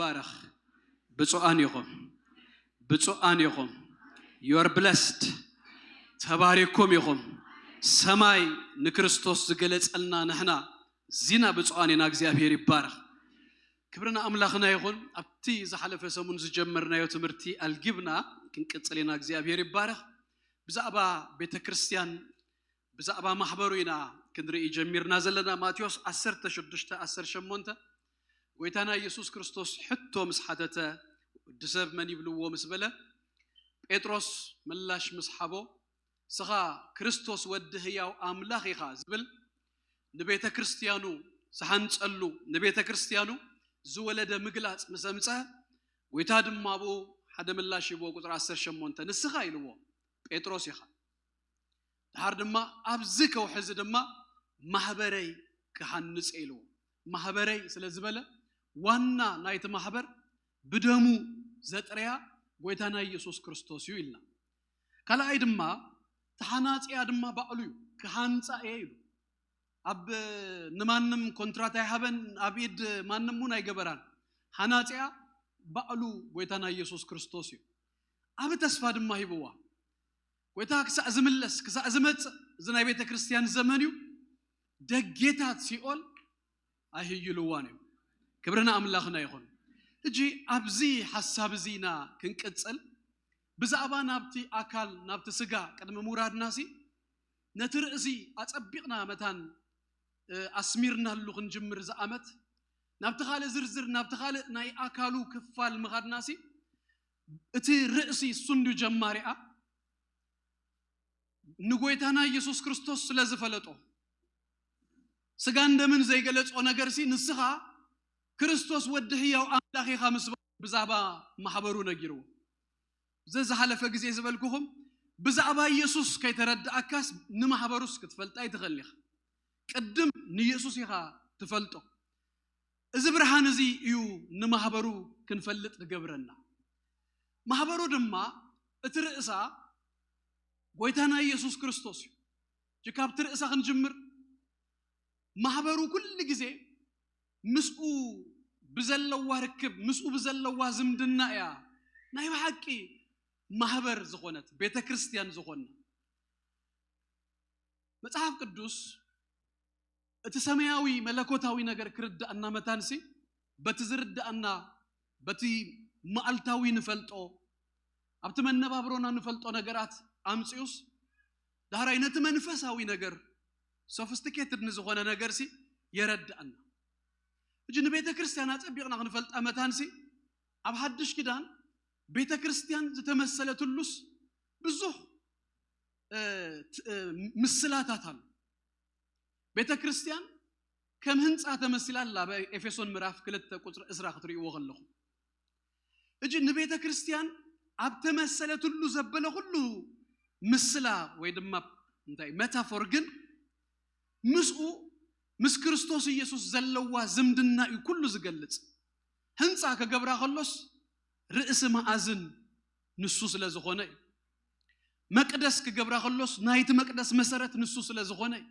ይባረኽ። ብፁዓን ኢኹም፣ ብፁዓን ኢኹም። You're blessed። ተባሪኩም ኢኹም። ሰማይ ንክርስቶስ ዝገለጸልና ንሕና ዚና ብፁዓን ኢና። እግዚኣብሔር ይባረኽ። ክብርና ኣምላኽና ይኹን። ኣብቲ ዝሓለፈ ሰሙን ዝጀመርናዮ ትምህርቲ ኣልጊብና ክንቅጽል ኢና። እግዚኣብሔር ይባረኽ። ብዛዕባ ቤተ ክርስቲያን፣ ብዛዕባ ማሕበሩ ኢና ክንርኢ ጀሚርና ዘለና። ማቴዎስ ዓሰርተ ሽዱሽተ ዓሰርተ ሸሞንተ ጎይታና ኢየሱስ ክርስቶስ ሕቶ ምስ ሓተተ፣ "ወዲ ሰብ መን ይብልዎ?" ምስ በለ፣ ጴጥሮስ ምላሽ ምስ ሓቦ፣ "ስኻ ክርስቶስ ወዲ ህያው ኣምላኽ ኢኻ" ዝብል ንቤተ ክርስቲያኑ ዝሓንጸሉ፣ ንቤተ ክርስቲያኑ ዝወለደ ምግላጽ ምስ ኣምጸ፣ ጎይታ ድማ ኣብኡ ሓደ ምላሽ ይብዎ። ቁጽሪ ዓሰርተ ሸሞንተ "ንስኻ" ኢልዎ፣ "ጴጥሮስ ኢኻ። ድሓር ድማ ኣብዚ ከውሒ እዚ ድማ ማህበረይ ክሃንጽ" ኢልዎ። ማህበረይ ስለ ዝበለ ዋና ናይቲ ማሕበር ብደሙ ዘጥረያ ጎይታና ኢየሱስ ክርስቶስ እዩ ኢልና። ካልኣይ ድማ ተሓናጺያ ድማ ባዕሉ እዩ፣ "ክሃንጻ እየ" ኢሉ። ኣብ ንማንም ኮንትራት ኣይሃበን፣ ኣብ ኢድ ማንም እውን ኣይገበራን። ሓናጺያ ባዕሉ ጎይታና ኢየሱስ ክርስቶስ እዩ። ዓቢ ተስፋ ድማ ሂብዋ። ጎይታ ክሳዕ ዝምለስ፣ ክሳዕ ዝመጽእ፣ እዚ ናይ ቤተ ክርስቲያን ዘመን እዩ። ደጌታት ሲኦል ኣይህይልዋን እዩ። ክብርና ኣምላኽና ይኹን። እጂ ኣብዚ ሓሳብ እዚ ኢና ክንቅጽል። ብዛዕባ ናብቲ ኣካል፣ ናብቲ ስጋ ቅድሚ ምውራድናሲ፣ ነቲ ርእሲ ኣጸቢቕና መታን፣ እ፣ ኣስሚርናሉ ክንጅምር ዝኣመት፣ ናብቲ ካልእ ዝርዝር፣ ናብቲ ካልእ ናይ ኣካሉ ክፋል ምኻድናሲ፣ እቲ ርእሲ እሱ እንድዩ ጀማሪኣ፣ ንጎይታና ኢየሱስ ክርስቶስ ስለ ዝፈለጦ፣ ስጋን ደምን ዘይገለጾ ነገርሲ፣ "ንስኻ ክርስቶስ ወዲ ህያው ኣምላኽ ኢኻ" ምስ በሎ፣ ብዛዕባ ማሕበሩ ነጊርዎ። ዘዝሓለፈ ግዜ ዝበልኩኹም፣ ብዛዕባ ኢየሱስ ከይተረድኣካስ ንማሕበሩስ ክትፈልጥ ኣይትኽእልን ኢኻ። ቅድም ንኢየሱስ ኢኻ ትፈልጦ። እዚ ብርሃን እዚ እዩ ንማሕበሩ ክንፈልጥ ዝገብረና። ማሕበሩ ድማ እቲ ርእሳ ጎይታና ኢየሱስ ክርስቶስ እዩ። እጂ ካብቲ ርእሳ ክንጅምር፣ ማሕበሩ ኩሉ ግዜ ምስኡ ብዘለዋ ርክብ፣ ምስኡ ብዘለዋ ዝምድና እያ ናይ ብሓቂ ማሕበር ዝኾነት፣ ቤተ ክርስቲያን ዝኾና። መጽሓፍ ቅዱስ እቲ ሰማያዊ መለኮታዊ ነገር ክርዳእና መታንሲ፣ በቲ ዝርዳእና፣ በቲ መዓልታዊ ንፈልጦ፣ ኣብቲ መነባብሮና ንፈልጦ ነገራት ኣምጺኡስ፣ ዳሕራይ ነቲ መንፈሳዊ ነገር፣ ሶፊስቲኬትድ ንዝኾነ ነገርሲ የረድኣና። እጂ ንቤተ ክርስቲያን ኣጸቢቕና ክንፈልጣ መታንሲ፣ ኣብ ሓድሽ ኪዳን ቤተ ክርስቲያን ዝተመሰለትሉስ ብዙሕ፣ እ፣ ት-፣ እ፣ ምስላታት ኣሎ። ቤተ ክርስቲያን ከም ህንጻ ተመሲላ ኣላ። ኣብ ኤፌሶን ምዕራፍ ክልተ ቁጽሪ ዕስራ ክትርእይዎ ከለኹም፣ እጂ ንቤተ ክርስቲያን ኣብ ተመሰለትሉ ዘበለ ኩሉ ምስላ ወይ ድማ እንታይ መታፎር ግን ምስኡ ምስ ክርስቶስ ኢየሱስ ዘለዋ ዝምድና እዩ ኩሉ ዝገልጽ። ህንጻ ክገብራ ከሎስ ርእሲ መኣዝን ንሱ ስለ ዝኾነ እዩ። መቅደስ ክገብራ ከሎስ ናይቲ መቅደስ መሰረት ንሱ ስለ ዝኾነ እዩ።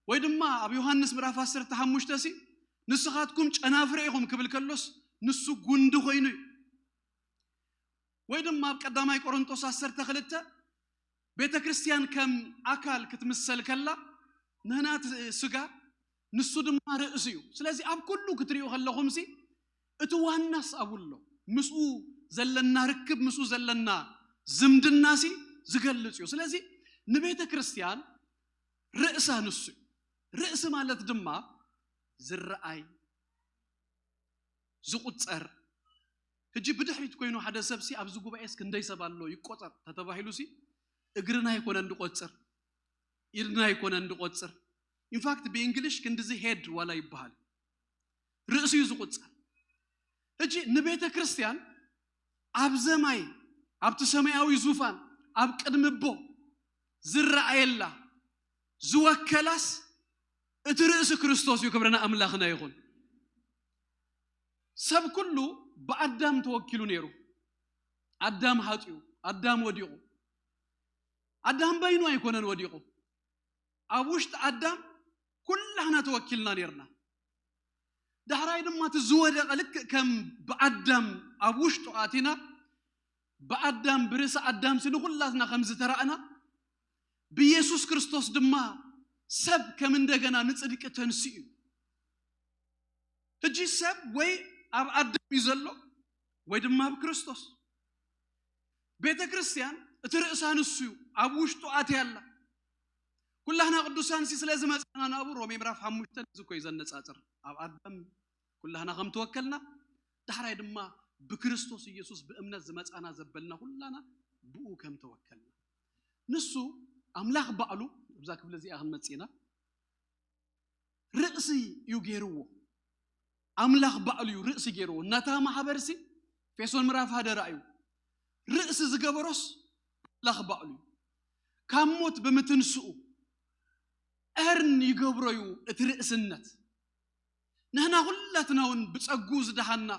ወይ ድማ ኣብ ዮሃንስ ምዕራፍ ዓሰርተ ሓሙሽተ ሲ፣ "ንስኻትኩም ጨናፍረ ኢኹም" ክብል ከሎስ ንሱ ጉንዲ ኮይኑ እዩ። ወይ ድማ ኣብ ቀዳማይ ቆሮንጦስ ዓሰርተ ክልተ፣ ቤተ ክርስቲያን ከም ኣካል ክትምሰል ከላ፣ ንሕና እቲ ስጋ፣ ንሱ ድማ ርእሲ እዩ። ስለዚ ኣብ ኩሉ ክትሪኡ ከለኹምሲ፣ እቲ ዋናስ ኣብኡ ኣሎ። ምስኡ ዘለና ርክብ፣ ምስኡ ዘለና ዝምድናሲ ዝገልጽ እዩ። ስለዚ ንቤተ ክርስቲያን ርእሳ ንሱ እዩ። ርእሲ ማለት ድማ ዝረኣይ፣ ዝቁጸር። ሕጂ ብድሕሪት ኮይኑ ሓደ ሰብሲ፣ "ኣብዚ ጉባኤስ ክንደይ ሰብ ኣሎ ይቆጸር?" ተተባሂሉሲ፣ እግርና ኣይኮነን ዝቆጽር፣ ኢድና ኣይኮነን ዝቆጽር። ኢንፋክት ብእንግሊሽ ክንድዚ ሄድ ዋላ ይበሃል፣ ርእሲ እዩ ዝቁጸር። ሕጂ ንቤተ ክርስቲያን ኣብ ዘማይ፣ ኣብቲ ሰማያዊ ዙፋን፣ ኣብ ቅድሚ ኣቦ ዝረኣየላ፣ ዝወከላስ እቲ ርእሲ ክርስቶስ እዩ። ክብርና ኣምላኽና ይኹን። ሰብ ኩሉ ብኣዳም ተወኪሉ ነይሩ። ኣዳም ሓጢኡ፣ ኣዳም ወዲቑ። ኣዳም በይኑ ኣይኮነን ወዲቑ። ኣብ ውሽጢ ኣዳም ኩላህና ተወኪልና ነይርና። ዳሕራይ ድማ እቲ ዝወደቐ ልክዕ ከም ብኣዳም ኣብ ውሽጡ ኣቲና፣ ብኣዳም ብርእሲ ኣዳም ሲ ንኹላትና ከም ዝተራእና፣ ብኢየሱስ ክርስቶስ ድማ ሰብ ከም እንደገና ንጽድቂ ተንስኡ እዩ። ሕጂ ሰብ ወይ ኣብ ኣዳም እዩ ዘሎ ወይ ድማ ኣብ ክርስቶስ። ቤተ ክርስቲያን እቲ ርእሳ ንሱ እዩ፣ ኣብ ውሽጡ ኣትያ ኣላ። ኩላህና ቅዱሳን ሲ ስለ ዝመጻና ናብኡ ሮሜ ምዕራፍ ሓሙሽተ እዚ እኮ እዩ ዘነጻጽር። ኣብ ኣዳም ኩላህና ከም ተወከልና፣ ዳሕራይ ድማ ብክርስቶስ ኢየሱስ ብእምነት ዝመጻና ዘበልና ኩላና ብኡ ከም ተወከልና። ንሱ ኣምላኽ ባዕሉ፣ ኣብዛ ክፍሊ እዚኣ ክንመጽእ ኢና፣ ርእሲ እዩ ገይርዎ። ኣምላኽ ባዕሉ እዩ ርእሲ ገይርዎ። ነታ ማሕበር ሲ ኤፌሶን ምዕራፍ ሓደ ራእዩ ርእሲ ዝገበሮስ ኣምላኽ ባዕሉ እዩ። ካብ ሞት ብምትንስኡ እርን ይገብሮ እዩ እቲ ርእስነት። ንሕና ኩላትና እውን ብጸጉ ዝደሃና፣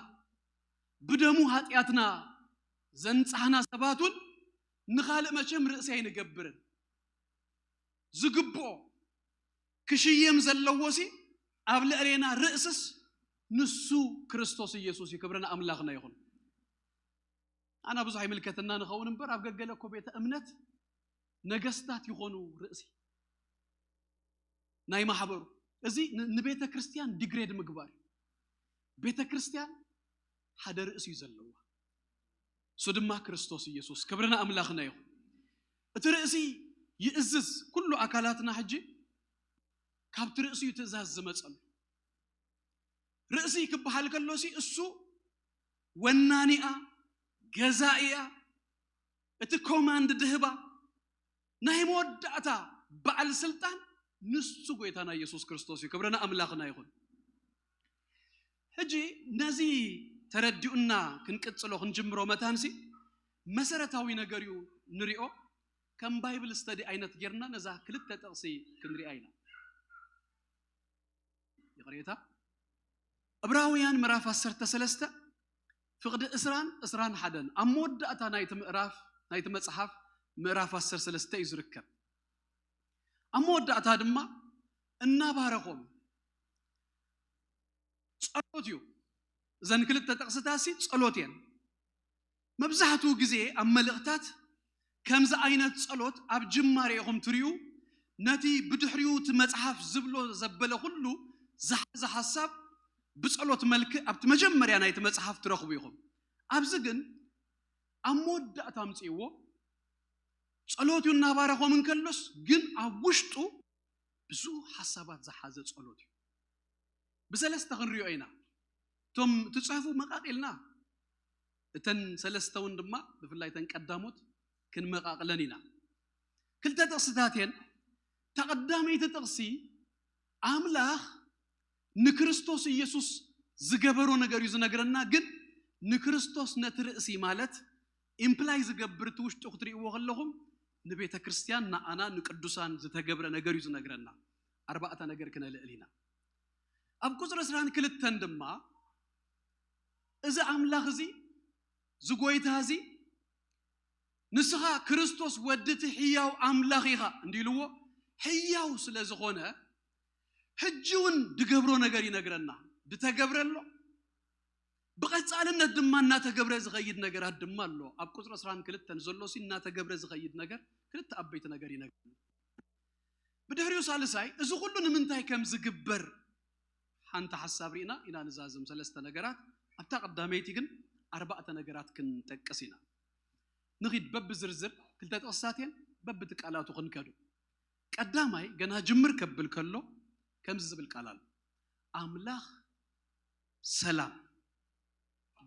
ብደሙ ኃጢኣትና ዘንጻሕና ሰባት እውን ንኻልእ መቸም ርእሲ ኣይንገብርን። ዝግብኦ ክሽየም ዘለዎ ሲ ኣብ ልዕሌና ርእስስ ንሱ ክርስቶስ ኢየሱስ እዩ። ክብርና ኣምላኽና ይኹን። ኣና ብዙሕ ኣይምልከትና ንኸውን እምበር፣ ኣብ ገገለ እኮ ቤተ እምነት ነገስታት ይኾኑ ርእሲ ናይ ማሕበሩ። እዚ ን-፣ ንቤተ ክርስቲያን ዲግሬድ ምግባር እዩ። ቤተ ክርስቲያን ሓደ ርእሲ እዩ ዘለዋ፣ እሱ ድማ ክርስቶስ ኢየሱስ። ክብርና ኣምላኽና ይኹን። እቲ ርእሲ ይእዝዝ፣ ኩሉ ኣካላትና ሕጂ ካብቲ ርእሲ እዩ ትእዛዝ ዝመጸሉ። ርእሲ ክበሃል ከሎ ሲ እሱ ወናኒኣ፣ ገዛኢኣ፣ እቲ ኮማንድ ድህባ፣ ናይ መወዳእታ በዓል ስልጣን ንሱ ጎይታና ኢየሱስ ክርስቶስ እዩ። ክብርና ኣምላኽና ይኹን። ሕጂ ነዚ ተረዲኡና ክንቅጽሎ ክንጅምሮ መታንሲ መሰረታዊ ነገር እዩ ንሪኦ። ከም ባይብል ስተዲ ዓይነት ጌርና ነዛ ክልተ ጥቕሲ ክንሪኣ ኢና። ይቕሬታ። ዕብራውያን ምዕራፍ ዓሰርተ ሰለስተ ፍቕዲ ዕስራን ዕስራን ሓደን ኣብ መወዳእታ ናይቲ ምዕራፍ፣ ናይቲ መጽሓፍ ምዕራፍ ዓሰርተ ሰለስተ እዩ ዝርከብ። ኣብ መወዳእታ ድማ እናባረኾም ጸሎት እዩ። እዘን ክልተ ጥቕስታሲ ጸሎት እየን። መብዛሕትኡ ግዜ ኣብ መልእኽታት ከምዚ ዓይነት ጸሎት ኣብ ጅማሬ ኢኹም ትርእዩ። ነቲ ብድሕሪኡ እቲ መጽሓፍ ዝብሎ ዘበለ ኩሉ ዝሓዘ ሓሳብ ብጸሎት መልክዕ ኣብቲ መጀመርያ ናይቲ መጽሓፍ ትረኽቡ ኢኹም። ኣብዚ ግን ኣብ መወዳእታ ኣምጽእዎ። ጸሎት እዩ እናባረኾም እንከሎስ ግን ኣብ ውሽጡ ብዙሕ ሓሳባት ዝሓዘ ጸሎት እዩ። ብሰለስተ ክንሪኦ ኢና። እቶም እቲ ጽሑፉ መቓቒልና፣ እተን ሰለስተ እውን ድማ ብፍላይ እተን ቀዳሞት ክንመቓቕለን ኢና። ክልተ ጥቕስታት እየን። እታ ቀዳመይቲ ጥቕሲ ኣምላኽ ንክርስቶስ ኢየሱስ ዝገበሮ ነገር እዩ ዝነግረና። ግን ንክርስቶስ ነቲ ርእሲ ማለት ኢምፕላይ ዝገብር እቲ ውሽጡ ክትርእይዎ ከለኹም ንቤተ ክርስቲያን ንኣና ንቅዱሳን ዝተገብረ ነገር እዩ ዝነግረና። ኣርባዕተ ነገር ክነልዕል ኢና። ኣብ ቁጽሪ ዕስራን ክልተን ድማ እዚ ኣምላኽ እዚ፣ እዚ ጎይታ እዚ ንስኻ ክርስቶስ ወዲ እቲ ሕያው ኣምላኽ ኢኻ እንዲልዎ፣ ሕያው ስለ ዝኾነ ሕጂ እውን ድገብሮ ነገር ይነግረና። ድተገብረ ኣሎ። ብቐጻልነት ድማ እናተገብረ ዝኸይድ ነገራት ድማ ኣሎ። ኣብ ቁጽሪ ዕስራን ክልተን ዘሎ ሲ እናተገብረ ዝኸይድ ነገር ክልተ ኣበይቲ ነገር ይነግረና። ብድሕሪኡ ሳልሳይ እዚ ኩሉ ንምንታይ ከም ዝግበር ሓንቲ ሓሳብ ርኢና ኢና ንዛዝም ሰለስተ ነገራት። ኣብታ ቀዳመይቲ ግን ኣርባዕተ ነገራት ክንጠቅስ ኢና። ንኺድ በብዝርዝር ክልተ ጥቕስታት እየን በብቲ ቃላቱ ክንከዱ። ቀዳማይ ገና ጅምር ከብል ከሎ ከምዚ ዝብል ቃል ኣሎ። ኣምላኽ ሰላም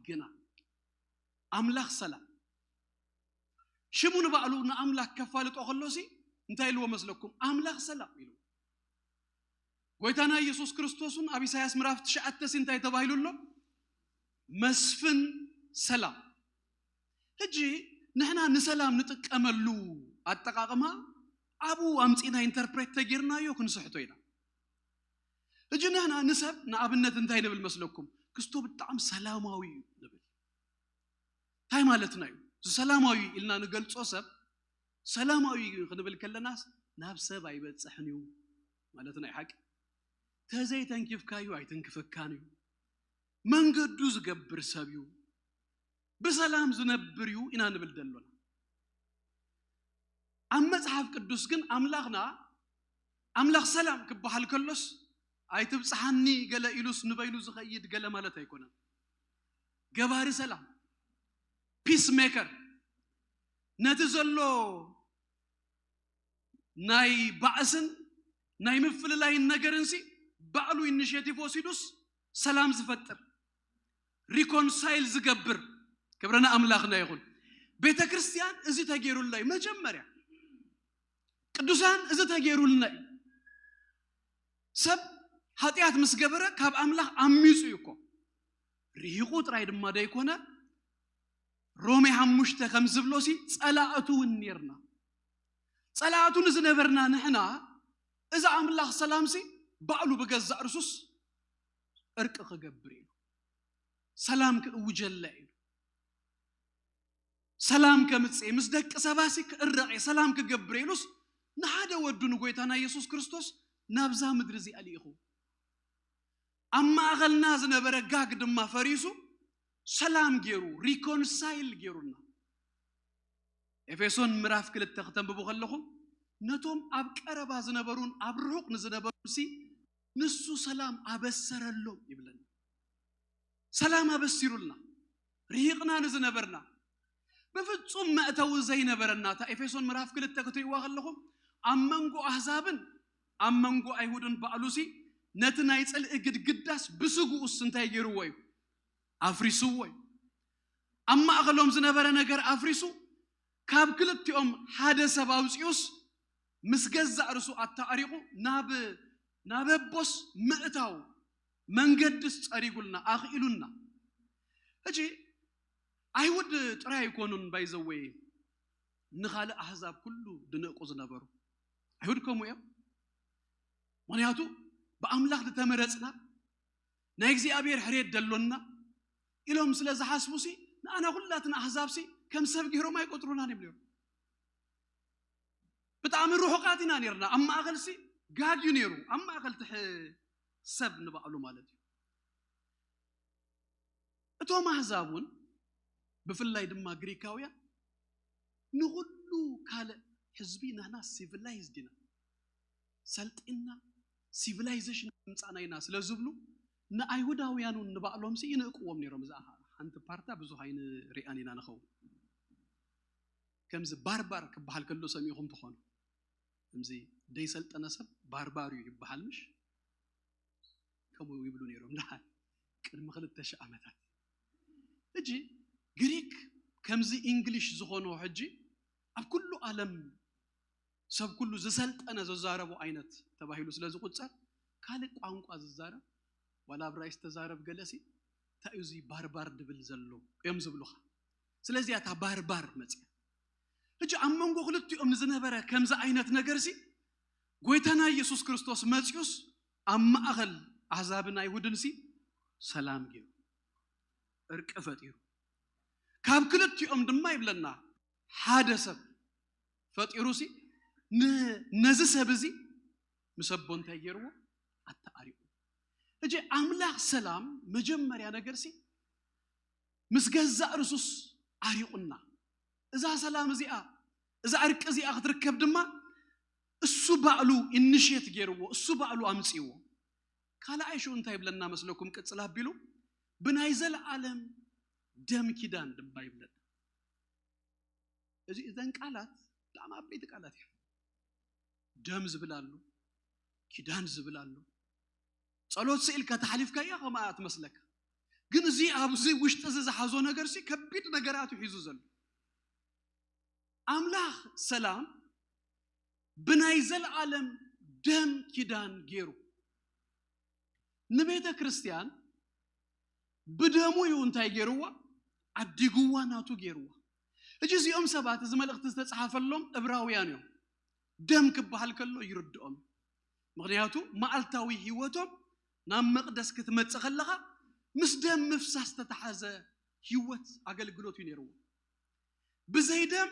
ግና። ኣምላኽ ሰላም። ሽሙ ንባዕሉ ንኣምላኽ ከፋልጦ ከሎሲ እንታይ ኢልዎ መስለኩም? ኣምላኽ ሰላም ኢሉ። ጎይታና ኢየሱስ ክርስቶስ እውን ኣብ ኢሳያስ ምዕራፍ ትሽዓተ ሲ እንታይ ተባሂሉ ኣሎ? መስፍን ሰላም። ሕጂ ንሕና ንሰላም ንጥቀመሉ ኣጠቓቕማ ኣብኡ ኣምጺእና ኢንተርፕሬት ተጌርናዮ ክንስሕቶ ኢና። ሕጂ ንሕና ንሰብ ንኣብነት እንታይ ንብል መስለኩም? ክስቶ ብጣዕሚ ሰላማዊ እዩ ንብል። እንታይ ማለትና እዩ? እዚ ሰላማዊ ኢልና ንገልጾ ሰብ ሰላማዊ እዩ ክንብል ከለናስ ናብ ሰብ ኣይበጽሕን እዩ ማለትና እዩ። ሓቂ? ተዘይተንኪፍካዩ ኣይትንክፈካን እዩ። መንገዱ ዝገብር ሰብ እዩ፣ ብሰላም ዝነብር እዩ ኢና ንብል ዘሎና። ኣብ መጽሓፍ ቅዱስ ግን ኣምላኽና ኣምላኽ ሰላም ክበሃል ከሎስ ኣይትብጽሓኒ ገለ ኢሉስ ንበይኑ ዝኸይድ ገለ ማለት ኣይኮነን። ገባሪ ሰላም፣ ፒስ ሜከር፣ ነቲ ዘሎ ናይ ባእስን ናይ ምፍልላይን ነገርንሲ ባዕሉ ኢኒሼቲቭ ወሲዱስ ሰላም ዝፈጥር፣ ሪኮንሳይል ዝገብር። ክብሪ ንኣምላኽና ይኹን። ቤተ ክርስቲያን እዚ ተገይሩላ እዩ። መጀመርያ ቅዱሳን እዚ ተገይሩልና እዩ። ሰብ ሓጢኣት ምስ ገበረ ካብ ኣምላኽ ኣሚፁ እዩ እኮ። ርሂቑ ጥራይ ድማ ደይኮነ፣ ሮሜ ሓሙሽተ ከም ዝብሎሲ ጸላእቱ እውን ኔርና። ጸላእቱ ንዝነበርና ንሕና፣ እዚ ኣምላኽ ሰላምሲ ባዕሉ ብገዛእ ርሱስ እርቂ ክገብር ኢሉ፣ ሰላም ክእውጀላ ኢሉ፣ ሰላም ከምጽእ ምስ ደቂ ሰባሲ ክእረቕ እየ፣ ሰላም ክገብር እየ ኢሉስ ንሓደ ወዱ ንጎይታና ኢየሱስ ክርስቶስ ናብዛ ምድሪ እዚኣ ልኢኹ። ኣብ ማእኸልና ዝነበረ ጋግ ድማ ፈሪሱ ሰላም ገይሩ፣ ሪኮንሳይል ገይሩና። ኤፌሶን ምዕራፍ ክልተ ክተንብቡ ከለኹም ነቶም ኣብ ቀረባ ዝነበሩን ኣብ ርሑቕ ንዝነበሩንሲ ንሱ ሰላም ኣበሰረሎም ይብለና። ሰላም ኣበሲሩልና። ርሂቕና ንዝነበርና፣ ብፍጹም መእተዊ ዘይነበረና፣ እታ ኤፌሶን ምዕራፍ ክልተ ክትርእይዋ ከለኹም ኣብ መንጎ ኣህዛብን ኣብ መንጎ ኣይሁድን ባዕሉሲ ነቲ ናይ ጽልኢ ግድግዳስ ብስግኡስ እንታይ ገይርዎ እዩ? ኣፍሪስዎ እዩ። ኣብ ማእኸሎም ዝነበረ ነገር ኣፍሪሱ ካብ ክልቲኦም ሓደ ሰብ ኣውፂኡስ ምስ ገዛእ ርእሱ ኣተዓሪቑ ናብ ናብ ኣቦስ ምእታው መንገድስ ጸሪጉልና ኣኽኢሉና። ሕጂ ኣይሁድ ጥራይ ኣይኮኑን ባይዘወይ ንኻልእ ኣህዛብ ኩሉ ድንእቁ ዝነበሩ። ኣይሁድ ከምኡ እዮም። ምኽንያቱ ብኣምላኽ ዝተመረጽና ናይ እግዚኣብሔር ሕርየት ደሎና ኢሎም ስለ ዝሓስቡሲ ንኣና ኩላትና ኣህዛብሲ ከም ሰብ ገይሮም ኣይቆጥሩናን እዮም ነይሩ። ብጣዕሚ ርሑቓት ኢና ነይርና። ኣብ ማእኸልሲ ጋግ እዩ ነይሩ። ኣብ ማእኸል ትሕ ሰብ ንባዕሉ ማለት እዩ። እቶም ኣህዛብ እውን ብፍላይ ድማ ግሪካውያን ንኹሉ ካልእ ህዝቢ ንሕና ሲቪላይዝድ ኢና፣ ሰልጢና፣ ሲቪላይዜሽን ምምፃእና ኢና ስለ ዝብሉ ንኣይሁዳውያን እውን ንባዕሎምሲ ይንእቅዎም ነይሮም። እዛ ሓንቲ ፓርታ ብዙሕ ኣይንሪኣን ኢና ንኸውን። ከምዚ ባርባር ክበሃል ከሎ ሰሚዕኹም ትኾኑ። ከምዚ ደይሰልጠነ ሰብ ባርባር እዩ ይበሃል ምሽ? ከምኡ ይብሉ ነይሮም ደሓን ቅድሚ ክልተ ሺህ ዓመታት። ሕጂ ግሪክ ከምዚ ኢንግሊሽ ዝኾኖ ሕጂ ኣብ ኩሉ ዓለም ሰብ ኩሉ ዝሰልጠነ ዘዛረቦ ዓይነት ተባሂሉ ስለ ዝቁጸር ካልእ ቋንቋ ዝዛረብ ዋላ ኣብራይስ ተዛረብ ገለሲ እንታይ እዩ እዚ ባርባር ድብል ዘሎ እዮም ዝብሉኻ። ስለዚያ እታ ባርባር መፅያ። ሕጂ ኣብ መንጎ ክልቲኦም ንዝነበረ ከምዚ ዓይነት ነገርሲ ጎይታና ኢየሱስ ክርስቶስ መፅዩስ ኣብ ማእኸል ኣህዛብን ኣይሁድንሲ ሰላም ገይሩ፣ እርቂ ፈጢሩ፣ ካብ ክልቲኦም ድማ ይብለና ሓደ ሰብ ፈጢሩሲ ን- ነዚ ሰብ እዚ ምስ ኣቦ እንታይ ገይርዎ? ኣተኣሪቑ። ሕጂ ኣምላኽ ሰላም መጀመርያ ነገርሲ ምስ ገዛእ ርሱስ ዓሪቑና። እዛ ሰላም እዚኣ፣ እዛ ዕርቂ እዚኣ ክትርከብ ድማ እሱ ባዕሉ ኢኒሽየት ገይርዎ፣ እሱ ባዕሉ ኣምፅዎ። ካልኣይ ሽኡ እንታይ ይብለና መስለኩም? ቅፅል ኣቢሉ ብናይ ዘለዓለም ደም ኪዳን ድማ ይብለና። እዚ እዘን ቃላት ብጣዕሚ ዓበይቲ ቃላት እዮም። ደም ዝብል ኣሎ፣ ኪዳን ዝብል ኣሎ። ጸሎት ስኢልካ ተሓሊፍካያ ከምኣ ትመስለካ። ግን እዚ ኣብዚ ውሽጢ እዚ ዝሓዞ ነገር ሲ ከቢድ ነገራት እዩ ሒዙ ዘሎ። ኣምላኽ ሰላም ብናይ ዘለዓለም ደም ኪዳን ገይሩ ንቤተ ክርስቲያን ብደሙ እዩ እንታይ ገይርዋ? ዓዲግዋ ናቱ ገይርዋ። ሕጂ እዚኦም ሰባት እዚ መልእኽቲ ዝተፅሓፈሎም እብራውያን እዮም። ደም ክበሃል ከሎ ይርድኦም። ምኽንያቱ መዓልታዊ ህይወቶም ናብ መቕደስ ክትመፅእ ከለኻ ምስ ደም ምፍሳስ ዝተተሓዘ ህይወት ኣገልግሎት እዩ ነይርዎ። ብዘይ ደም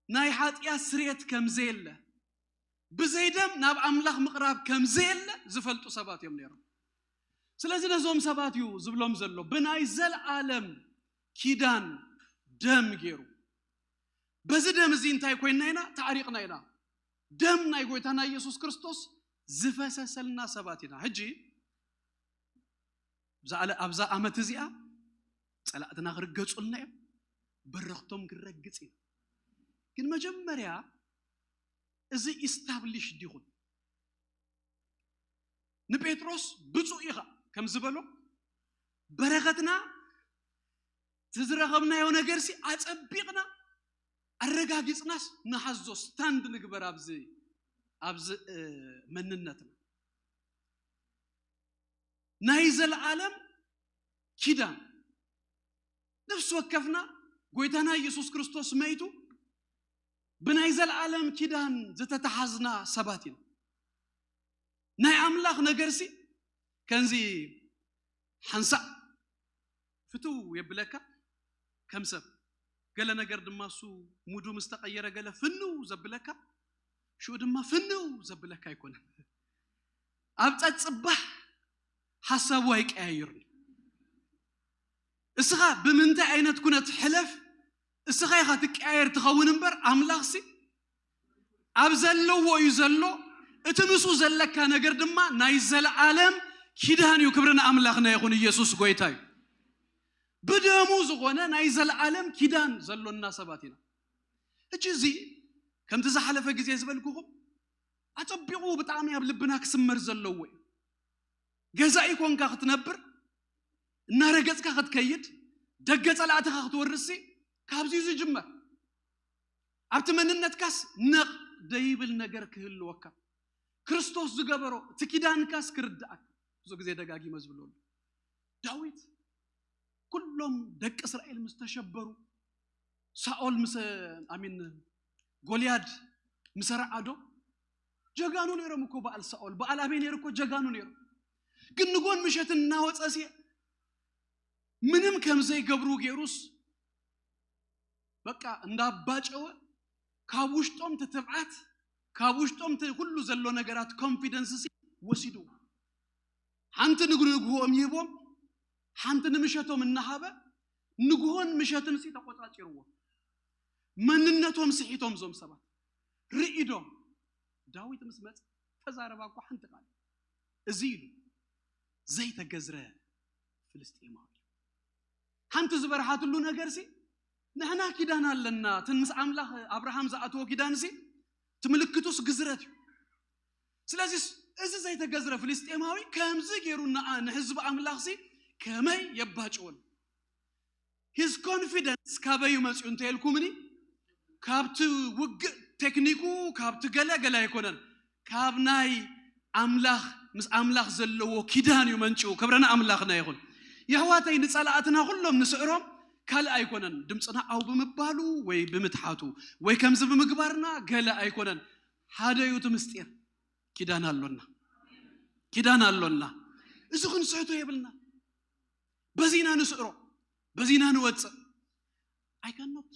ናይ ሓጢኣት ስርየት ከም ዘየለ፣ ብዘይ ደም ናብ ኣምላኽ ምቕራብ ከም ዘየለ ዝፈልጡ ሰባት እዮም ነይሮም። ስለዚ ነዞም ሰባት እዩ ዝብሎም ዘሎ፣ ብናይ ዘለዓለም ኪዳን ደም ገይሩ። በዚ ደም እዚ እንታይ ኮይንና ኢና? ተዓሪቕና ኢና። ደም ናይ ጎይታና ኢየሱስ ክርስቶስ ዝፈሰሰልና ሰባት ኢና። ሕጂ ኣብዛ ዓመት እዚኣ ጸላእትና ክርገጹልና እዮም፣ በረኽቶም ክረግጽ ኢና። ግን መጀመርያ እዚ ኢስታብሊሽ ዲኹን? ንጴጥሮስ ብፁዕ ኢኻ ከም ዝበሎ፣ በረኸትና፣ እቲ ዝረኸብናዮ ነገርሲ ኣጸቢቕና ኣረጋጊጽናስ ንሓዞ፣ ስታንድ ንግበር ኣብዚ ኣብዚ መንነትና። ናይ ዘለዓለም ኪዳን፣ ነፍሲ ወከፍና ጎይታና ኢየሱስ ክርስቶስ መይቱ ብናይ ዘለዓለም ኪዳን ዝተተሓዝና ሰባት ኢና። ናይ ኣምላኽ ነገርሲ ከምዚ ሓንሳእ ፍትው የብለካ ከም ሰብ፣ ገለ ነገር ድማ እሱ ሙዱ ምስ ተቐየረ ገለ ፍንው ዘብለካ፣ ሽኡ ድማ ፍንው ዘብለካ ኣይኮነን። ኣብ ጸጽባሕ ሓሳቡ ኣይቀያይርን። እስኻ ብምንታይ ዓይነት ኩነት ሕለፍ፣ እስኻ ኢኻ ትቀያየር ትኸውን እምበር፣ ኣምላኽሲ ኣብ ዘለዎ እዩ ዘሎ። እቲ ምስኡ ዘለካ ነገር ድማ ናይ ዘለዓለም ኪዳን እዩ። ክብሪ ንኣምላኽና ይኹን። ኢየሱስ ጎይታ እዩ። ብደሙ ዝኾነ ናይ ዘለዓለም ኪዳን ዘሎና ሰባት ኢና። ሕጂ እዚ ከምቲ ዝሓለፈ ግዜ ዝበልኩኹም ኣጸቢቑ ብጣዕሚ ኣብ ልብና ክስመር ዘለዎ እዩ። ገዛኢ ኮንካ ክትነብር፣ እናረገጽካ ክትከይድ፣ ደገ ጸላእትኻ ክትወርስሲ ካብዚ እዩ ዝጅመር። ኣብቲ መንነትካስ ነቕ ደይብል ነገር ክህልወካ፣ ክርስቶስ ዝገበሮ እቲ ኪዳንካስ ክርድኣካ። ብዙ ግዜ ደጋጊመ ዝብለሉ፣ ዳዊት ኩሎም ደቂ እስራኤል ምስ ተሸበሩ፣ ሳኦል ምስ፣ ኣሚን፣ ጎልያድ ምስ ረዓዶ፣ ጀጋኑ ነይሮም እኮ። በዓል ሳኦል፣ በዓል ኣቤኔር እኮ ጀጋኑ ነይሮም። ግን ንጎን ምሸት እናወፀ ሲ ምንም ከም ዘይገብሩ ገይሩስ፣ በቃ እንዳባጨወ፣ ካብ ውሽጦም እቲ ትብዓት፣ ካብ ውሽጦም እቲ ኩሉ ዘሎ ነገራት፣ ኮንፊደንስ ሲ ወሲዱ። ሓንቲ ንግሆ ንግሆኦም ይህቦም፣ ሓንቲ ንምሸቶም እናሃበ፣ ንግሆን ምሸትን ሲ ተቆጻጺርዎ። መንነቶም ስሒቶም እዞም ሰባት ርኢዶም። ዳዊት ምስ መጸ ተዛረባ እኮ ሓንቲ ቃል፣ እዚ ኢሉ፣ ዘይተገዝረ ፍልስጤማዊ እዩ። ሓንቲ ዝበርሃትሉ ነገር ሲ፣ ንሕና ኪዳን ኣለና። እተን ምስ ኣምላኽ ኣብርሃም ዝኣተዎ ኪዳን ሲ፣ እቲ ምልክቱስ ግዝረት እዩ። ስለዚ እዚ ዘይተገዝረ ፍልስጤማዊ ከምዚ ገይሩ ንኣ-፣ ንህዝቢ ኣምላኽ ሲ ከመይ የባጭወሉ? ሂዝ ኮንፊደንስ ካበይ እዩ መፂኡ እንተኢልኩምኒ፣ ካብቲ ውግእ ቴክኒኩ፣ ካብቲ ገለ ገለ ኣይኮነን፣ ካብ ናይ ኣምላኽ፣ ምስ ኣምላኽ ዘለዎ ኪዳን እዩ መንጭው። ክብረና ኣምላኽና ይኹን። የሕዋተይ፣ ንጸላእትና ኩሎም ንስዕሮም ካልእ ኣይኮነን። ድምፅና ዓው ብምባሉ ወይ ብምትሓቱ ወይ ከምዚ ብምግባርና ገለ ኣይኮነን። ሓደ እዩ እቲ ምስጢር። ኪዳን ኣሎና። ኪዳን ኣሎና። እዚ ክንስሕቶ የብልና። በዚና ንስዕሮ፣ በዚና ንወፅእ። I cannot፣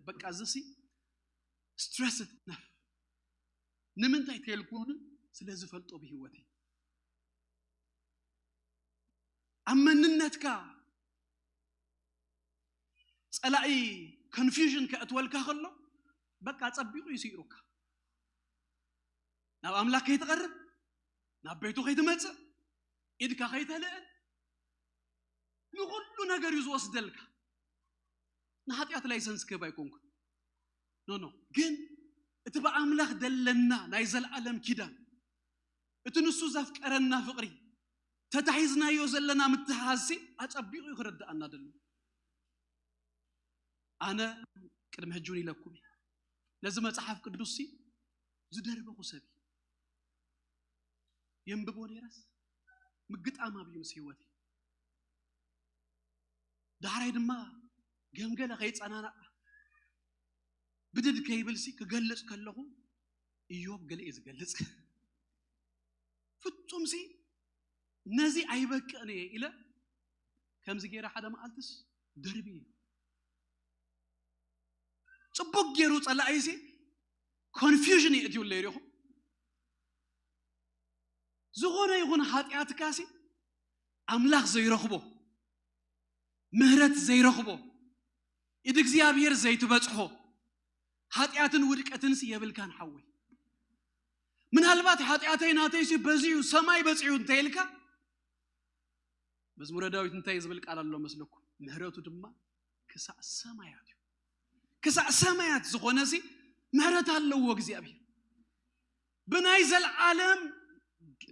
በቃ፣ እዚ ሲ ስትረስድ ነፍ። ንምንታይ ተልኩኒ? ስለ ዝፈልጦ ብህይወተይ። ኣብ መንነትካ ጸላኢ ኮንፊውዥን ከእትወልካ ከሎ፣ በቃ፣ ጸቢቑ ይስይሩካ። ናብ ኣምላኽ ከይትቐርብ፣ ናብ ቤቱ ከይትመጽእ፣ ኢድካ ከይተልእን፣ ንኹሉ ነገር እዩ ዝወስደልካ። ንሓጢኣት ላይሰንስ ክህብ ኣይኮንኩን። ኖ፣ ኖ። ግን እቲ ብኣምላኽ ደለና ናይ ዘለዓለም ኪዳን፣ እቲ ንሱ ዘፍቀረና ፍቕሪ፣ ተታሒዝናዮ ዘለና ምትሕሓዝሲ ኣጸቢቑ እዩ ክርድኣና ደሎ። ኣነ ቅድሚ ሕጂ እውን ኢለኩም እየ፣ ነዚ መጽሓፍ ቅዱስሲ ዝደርበኹ ሰብ እየ። የንብቦ ነይረስ ምግጣም ኣብዩ ምስ ህይወተይ። ዳሕራይ ድማ ገምገለ ከይጸናናዕ ብድድ ከይብልሲ ክገልጽ ከለኹ እዮብ ገለ እየ ዝገልጽ። ፍጹምሲ ነዚ ኣይበቅዕን እየ ኢለ ከምዚ ገይረ ሓደ መዓልትስ ደርቢ እየ። ጽቡቅ ገይሩ ጸላኢሲ ኮንፊውዥን የእትዩለይ ሪኹም። ዝኾነ ይኹን ሓጢኣትካሲ ኣምላኽ ዘይረኽቦ፣ ምህረት ዘይረኽቦ፣ ኢድ እግዚኣብሔር ዘይትበጽሖ፣ ኃጢኣትን ውድቀትንስ የብልካን ሓወይ። ምናልባት ኃጢኣተይ ናተይሲ በዚዩ ሰማይ በጺሑ እንተ ኢልካ፣ መዝሙረ ዳዊት እንታይ ዝብል ቃል ኣሎ መስለኩም? ምህረቱ ድማ ክሳዕ ሰማያት እዩ። ክሳዕ ሰማያት ዝኾነሲ ምህረት ኣለዎ እግዚኣብሔር። ብናይ ዘልዓለም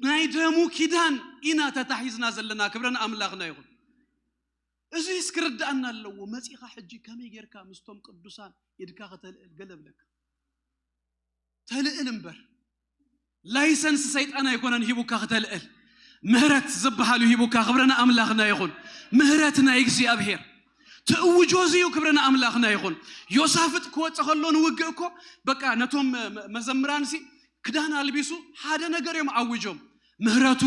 ናይ ደሙ ኪዳን ኢና ተታሒዝና ዘለና። ክብረን ኣምላኽና ይኹን። እዚ እስክርዳእና ኣለዎ። መጺኻ ሕጂ ከመይ ጌርካ ምስቶም ቅዱሳን ኢድካ ከተልእል ገለ ብለካ። ተልእል እምበር፣ ላይሰንስ ሰይጣን ኣይኮነን ሂቡካ ክተልእል። ምህረት ዝበሃሉ ሂቡካ። ክብረን ኣምላኽና ይኹን። ምህረት ናይ እግዚኣብሔር ትእውጆ እዚ እዩ። ክብረን ኣምላኽና ይኹን። ዮሳፍጥ ክወጽእ ከሎ ንውግእ እኮ በቃ ነቶም መ-፣ መ-፣ መዘምራንሲ ክዳን ኣልቢሱ ሓደ ነገር እዮም ኣውጆም። ምህረቱ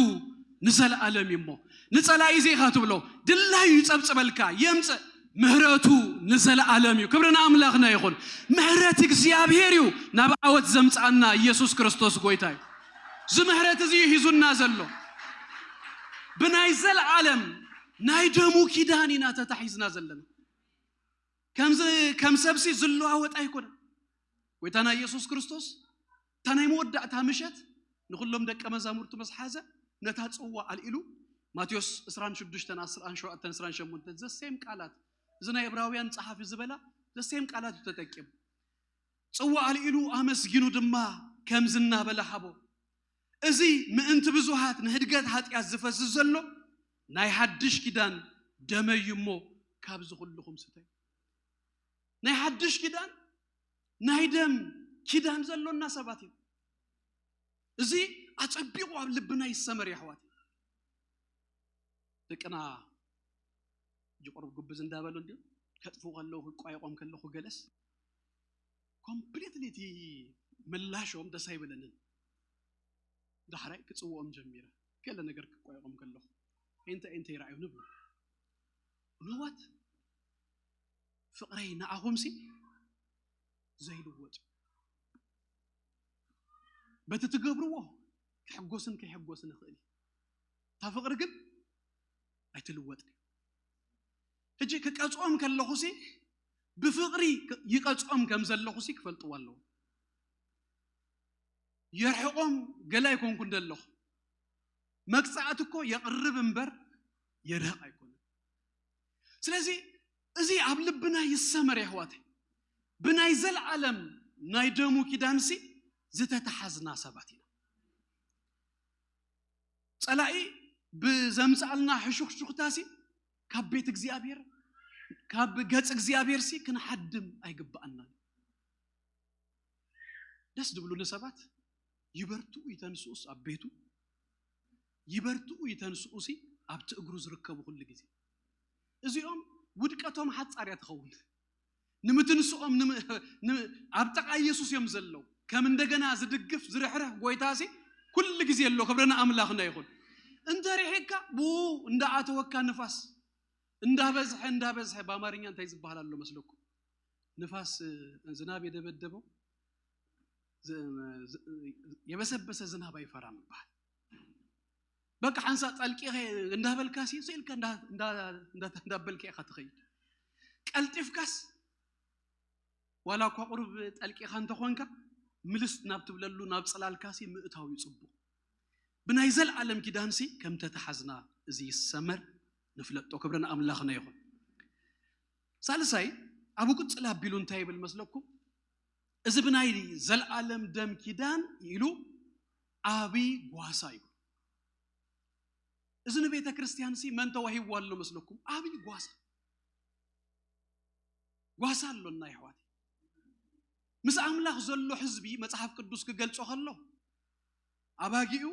ንዘለዓለም እዩ እሞ፣ ንጸላኢ ዜኻ ትብሎ፣ ድላዩ ይጸብጽበልካ፣ የምጽእ። ምህረቱ ንዘለዓለም እዩ። ክብሪ ንኣምላኽና ይኹን። ምህረት እግዚኣብሔር እዩ ናብ ዓወት ዘምጽኣና ኢየሱስ ክርስቶስ ጎይታ እዩ። እዚ ምህረት እዚ እዩ ሂዙና ዘሎ። ብናይ ዘለዓለም ናይ ደሙ ኪዳን ኢና ተታሒዝና ዘለና። ከምዚ ከም ሰብሲ ዝለዋወጥ ኣይኮነን። ጎይታና ኢየሱስ ክርስቶስ እታ ናይ መወዳእታ ምሸት ንኹሎም ደቀ መዛሙርቱ ምስ ሓዘ ነታ ጽዋ ኣልኢሉ፣ ማቴዎስ ዕስራን ሽዱሽተን፣ ዕስራን ሸውዓተን፣ ዕስራን ሸሞንተን፣ ዘሴም ቃላት፣ እዚ ናይ ዕብራውያን ጸሓፊ ዝበላ ዘሴም ቃላት እዩ ተጠቂሙ። ጽዋ ኣልኢሉ ኣመስጊኑ ድማ ከምዚ እናበለ ሃቦ፣ እዚ ምእንቲ ብዙሃት ንህድገት ኃጢኣት ዝፈስስ ዘሎ ናይ ሓድሽ ኪዳን ደመይ እዩ እሞ ካብዚ ኩልኹም ስተዩ። ናይ ሓድሽ ኪዳን ናይ ደም ኪዳን ዘሎና ሰባት እዩ። እዚ ኣጸቢቑ ኣብ ልብና ይሰመር የሕዋት። ደቅና ሕጂ ቁሩብ ጉብዝ እንዳበሉ እንዲዩ ከጥፉ ከለዉ ክቋየቖም ከለኹ ገለስ ኮምፕሊትሊ እቲ ምላሾም ደስ ኣይበለንን። ዳሕራይ ክጽውኦም ጀሚረ። ገለ ነገር ክቋየቖም ከለኹ እንታይ እንታይ ይረኣዩ ንብሎ። ንወት ፍቕረይ ንዓኹምሲ ዘይልወጥ እዩ። በቲ ትገብርዎ ክሕጎስን ከይሕጎስን ይኽእል እዩ። እታ ፍቕሪ ግን ኣይትልወጥን እዩ። ሕጂ ክቀጽኦም ከለኹሲ ብፍቕሪ ይቀጽኦም ከም ዘለኹሲ ክፈልጥዎ ኣለዎ። የርሕቖም ገለ ኣይኮንኩን ዘለኹ። መቅጻዕቲ እኮ የቕርብ እምበር የርሕቕ ኣይኮነን። ስለዚ እዚ ኣብ ልብና ይሰመር የሕዋተይ። ብናይ ዘለዓለም ናይ ደሙ ኪዳንሲ ዝተተሓዝና ሰባት ኢና። ጸላኢ ብዘምጽኣልና ሕሹኽሹኽታሲ ካብ ቤት እግዚኣብሔር፣ ካብ ገጽ እግዚኣብሔርሲ ክንሓድም ኣይግብኣናን። ደስ ዝብሉኒ ሰባት ይበርትኡ ይተንስኡስ ኣብ ቤቱ፣ ይበርትኡ ይተንስኡሲ ኣብቲ እግሩ ዝርከቡ ኩሉ ግዜ። እዚኦም ውድቀቶም ሓጻር እያ ትኸውን። ንምትንስኦም ንም-፣ ን-፣ ኣብ ጥቓ ኢየሱስ እዮም ዘለዉ። ከም እንደገና ዝድግፍ ዝርሕርሕ ጎይታሲ ኩሉ ግዜ ኣሎ። ክብሪ ንኣምላኽና ይኹን። እንተ ርሒቕካ ብኡ እንዳኣተወካ ንፋስ እንዳበዝሐ እንዳበዝሐ፣ ብኣማርኛ እንታይ ዝበሃል ኣሎ መስለኩም? ንፋስ፣ እ፣ ዝናብ የደበደበው ዝ-፣ ዝ-፣ የበሰበሰ ዝናብ ኣይፈራም ይበሃል። በቃ ሓንሳእ ጠልቂኸ እንዳበልካሲ ስኢልካ እንዳ-፣ እንዳ-፣ እንዳ-፣ እንዳበልካ ኢኻ ትኸይድ። ቀልጢፍካስ ዋላ እኳ ቁሩብ ጠልቂኻ እንተኾንካ ምልስ ናብ ትብለሉ ናብ ጽላልካሲ ምእታው እዩ ጽቡቕ። ብናይ ዘልዓለም ኪዳንሲ ከም ተተሓዝና እዚ ይሰመር ንፍለጦ። ክብሪ ንኣምላኽና ይኹን። ሳልሳይ ኣብኡ ቅጽል ኣቢሉ እንታይ ይብል መስለኩም? እዚ ብናይ ዘልዓለም ደም ኪዳን ኢሉ ዓብይ ጓሳ እዩ። እዚ ንቤተ ክርስቲያንሲ መን ተዋሂብዋ ኣሎ መስለኩም? ዓብይ ጓሳ። ጓሳ ኣሎና የሕዋት። ምስ ኣምላኽ ዘሎ ህዝቢ መጽሓፍ ቅዱስ ክገልጾ ከሎ ኣባጊኡ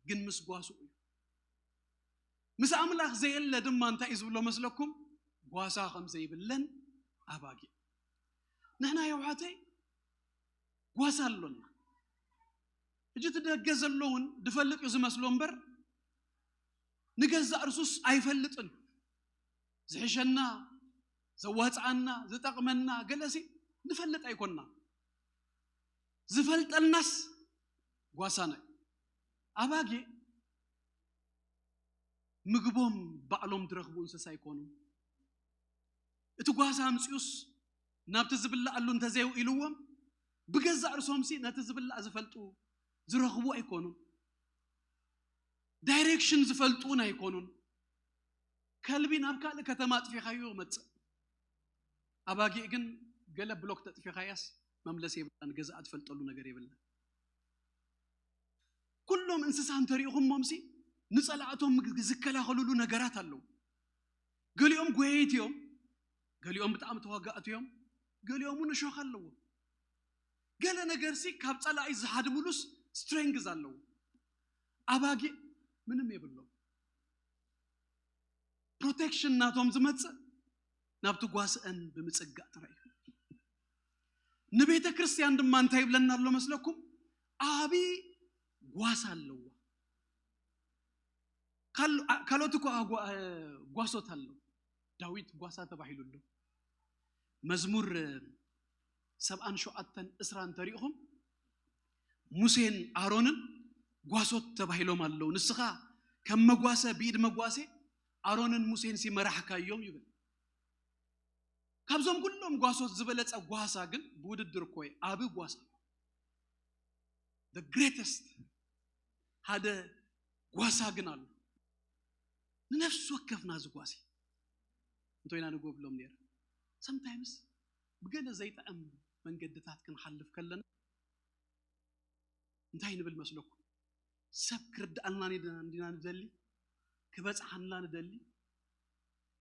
ግን ምስ ጓሱ እዩ። ምስ ኣምላኽ ዘየለ ድማ እንታይ እዩ ዝብሎ መስለኩም? ጓሳ ከም ዘይብለን ኣባጊዕ። ንሕና የሕዋተይ ጓሳ ኣሎና። ሕጂ እቲ ደገ ዘሎ እውን ዝፈልጥ እዩ ዝመስሎ እምበር ንገዛእ ርሱስ ኣይፈልጥን። ዝሕሸና፣ ዘዋጽኣና፣ ዝጠቕመና ገለሲ ንፈልጥ ኣይኮንና። ዝፈልጠልናስ ጓሳና እዩ። ኣባጊዕ ምግቦም ባዕሎም ዝረኽቡ እንስሳ ኣይኮኑን። እቲ ጓሳ ኣምፅኡስ ናብቲ ዝብላዓሉ እንተዘይውኢልዎም ብገዛእ ርእሶምሲ ነቲ ዝብላዕ ዝፈልጡ ዝረኽቡ ኣይኮኑን። ዳይሬክሽን ዝፈልጡ እውን ኣይኮኑን። ከልቢ ናብ ካልእ ከተማ ኣጥፊኻዮ ይመጽእ። ኣባጊዕ ግን ገለ ብሎክ ተጥፊኻያስ መምለሲ የብላን፣ ገዛኣ ትፈልጠሉ ነገር የብላን። ኩሎም እንስሳ እንተሪእኹሞምሲ ንጸላእቶም ዝከላኸሉሉ ነገራት ኣለዉ። ገሊኦም ጎየይቲ እዮም፣ ገሊኦም ብጣዕሚ ተዋጋእቲ እዮም፣ ገሊኦም እውን እሾኽ ኣለዎም። ገለ ነገርሲ ካብ ጸላኢ ዝሃድምሉስ ስትሬንግዝ ኣለዎ። ኣባጊዕ ምንም የብሎም። ፕሮቴክሽን ናቶም ዝመጽእ ናብቲ ጓስአን ብምጽጋእ ጥራይ እዩ። ንቤተ ክርስቲያን ድማ እንታይ ይብለና ኣሎ መስለኩም? ዓቢ ጓሳ ኣለዋ። ካል-፣ አ-፣ ካልኦት እኮ ኣጓ-፣ እ፣ ጓሶት ኣለዉ። ዳዊት ጓሳ ተባሂሉ ኣሎ። መዝሙር፣ እ፣ ሰብዓን ሸውዓተን ዕስራ እንተሪእኹም ሙሴን ኣሮንን ጓሶት ተባሂሎም ኣለዉ። ንስኻ ከም መጓሰ ብኢድ መጓሴ ኣሮንን ሙሴን ሲ መራሕካዮም ይብል። ካብዞም ኩሎም ጓሶት ዝበለጸ ጓሳ ግን ብውድድር እኮ እዩ። ዓቢ ጓሳ፣ the greatest ሓደ ጓሳ ግን ኣሎ። ንነፍሲ ወከፍና ዝጓሲ እንተይና ንጎብሎም ነይረ። ሰምታይምስ ብገለ ዘይጥዕም መንገድታት ክንሓልፍ ከለና እንታይ ንብል መስለኩም? ሰብ ክርድኣልና እንዲና፣ እንዲና ንደሊ፣ ክበጽሓና ንደሊ።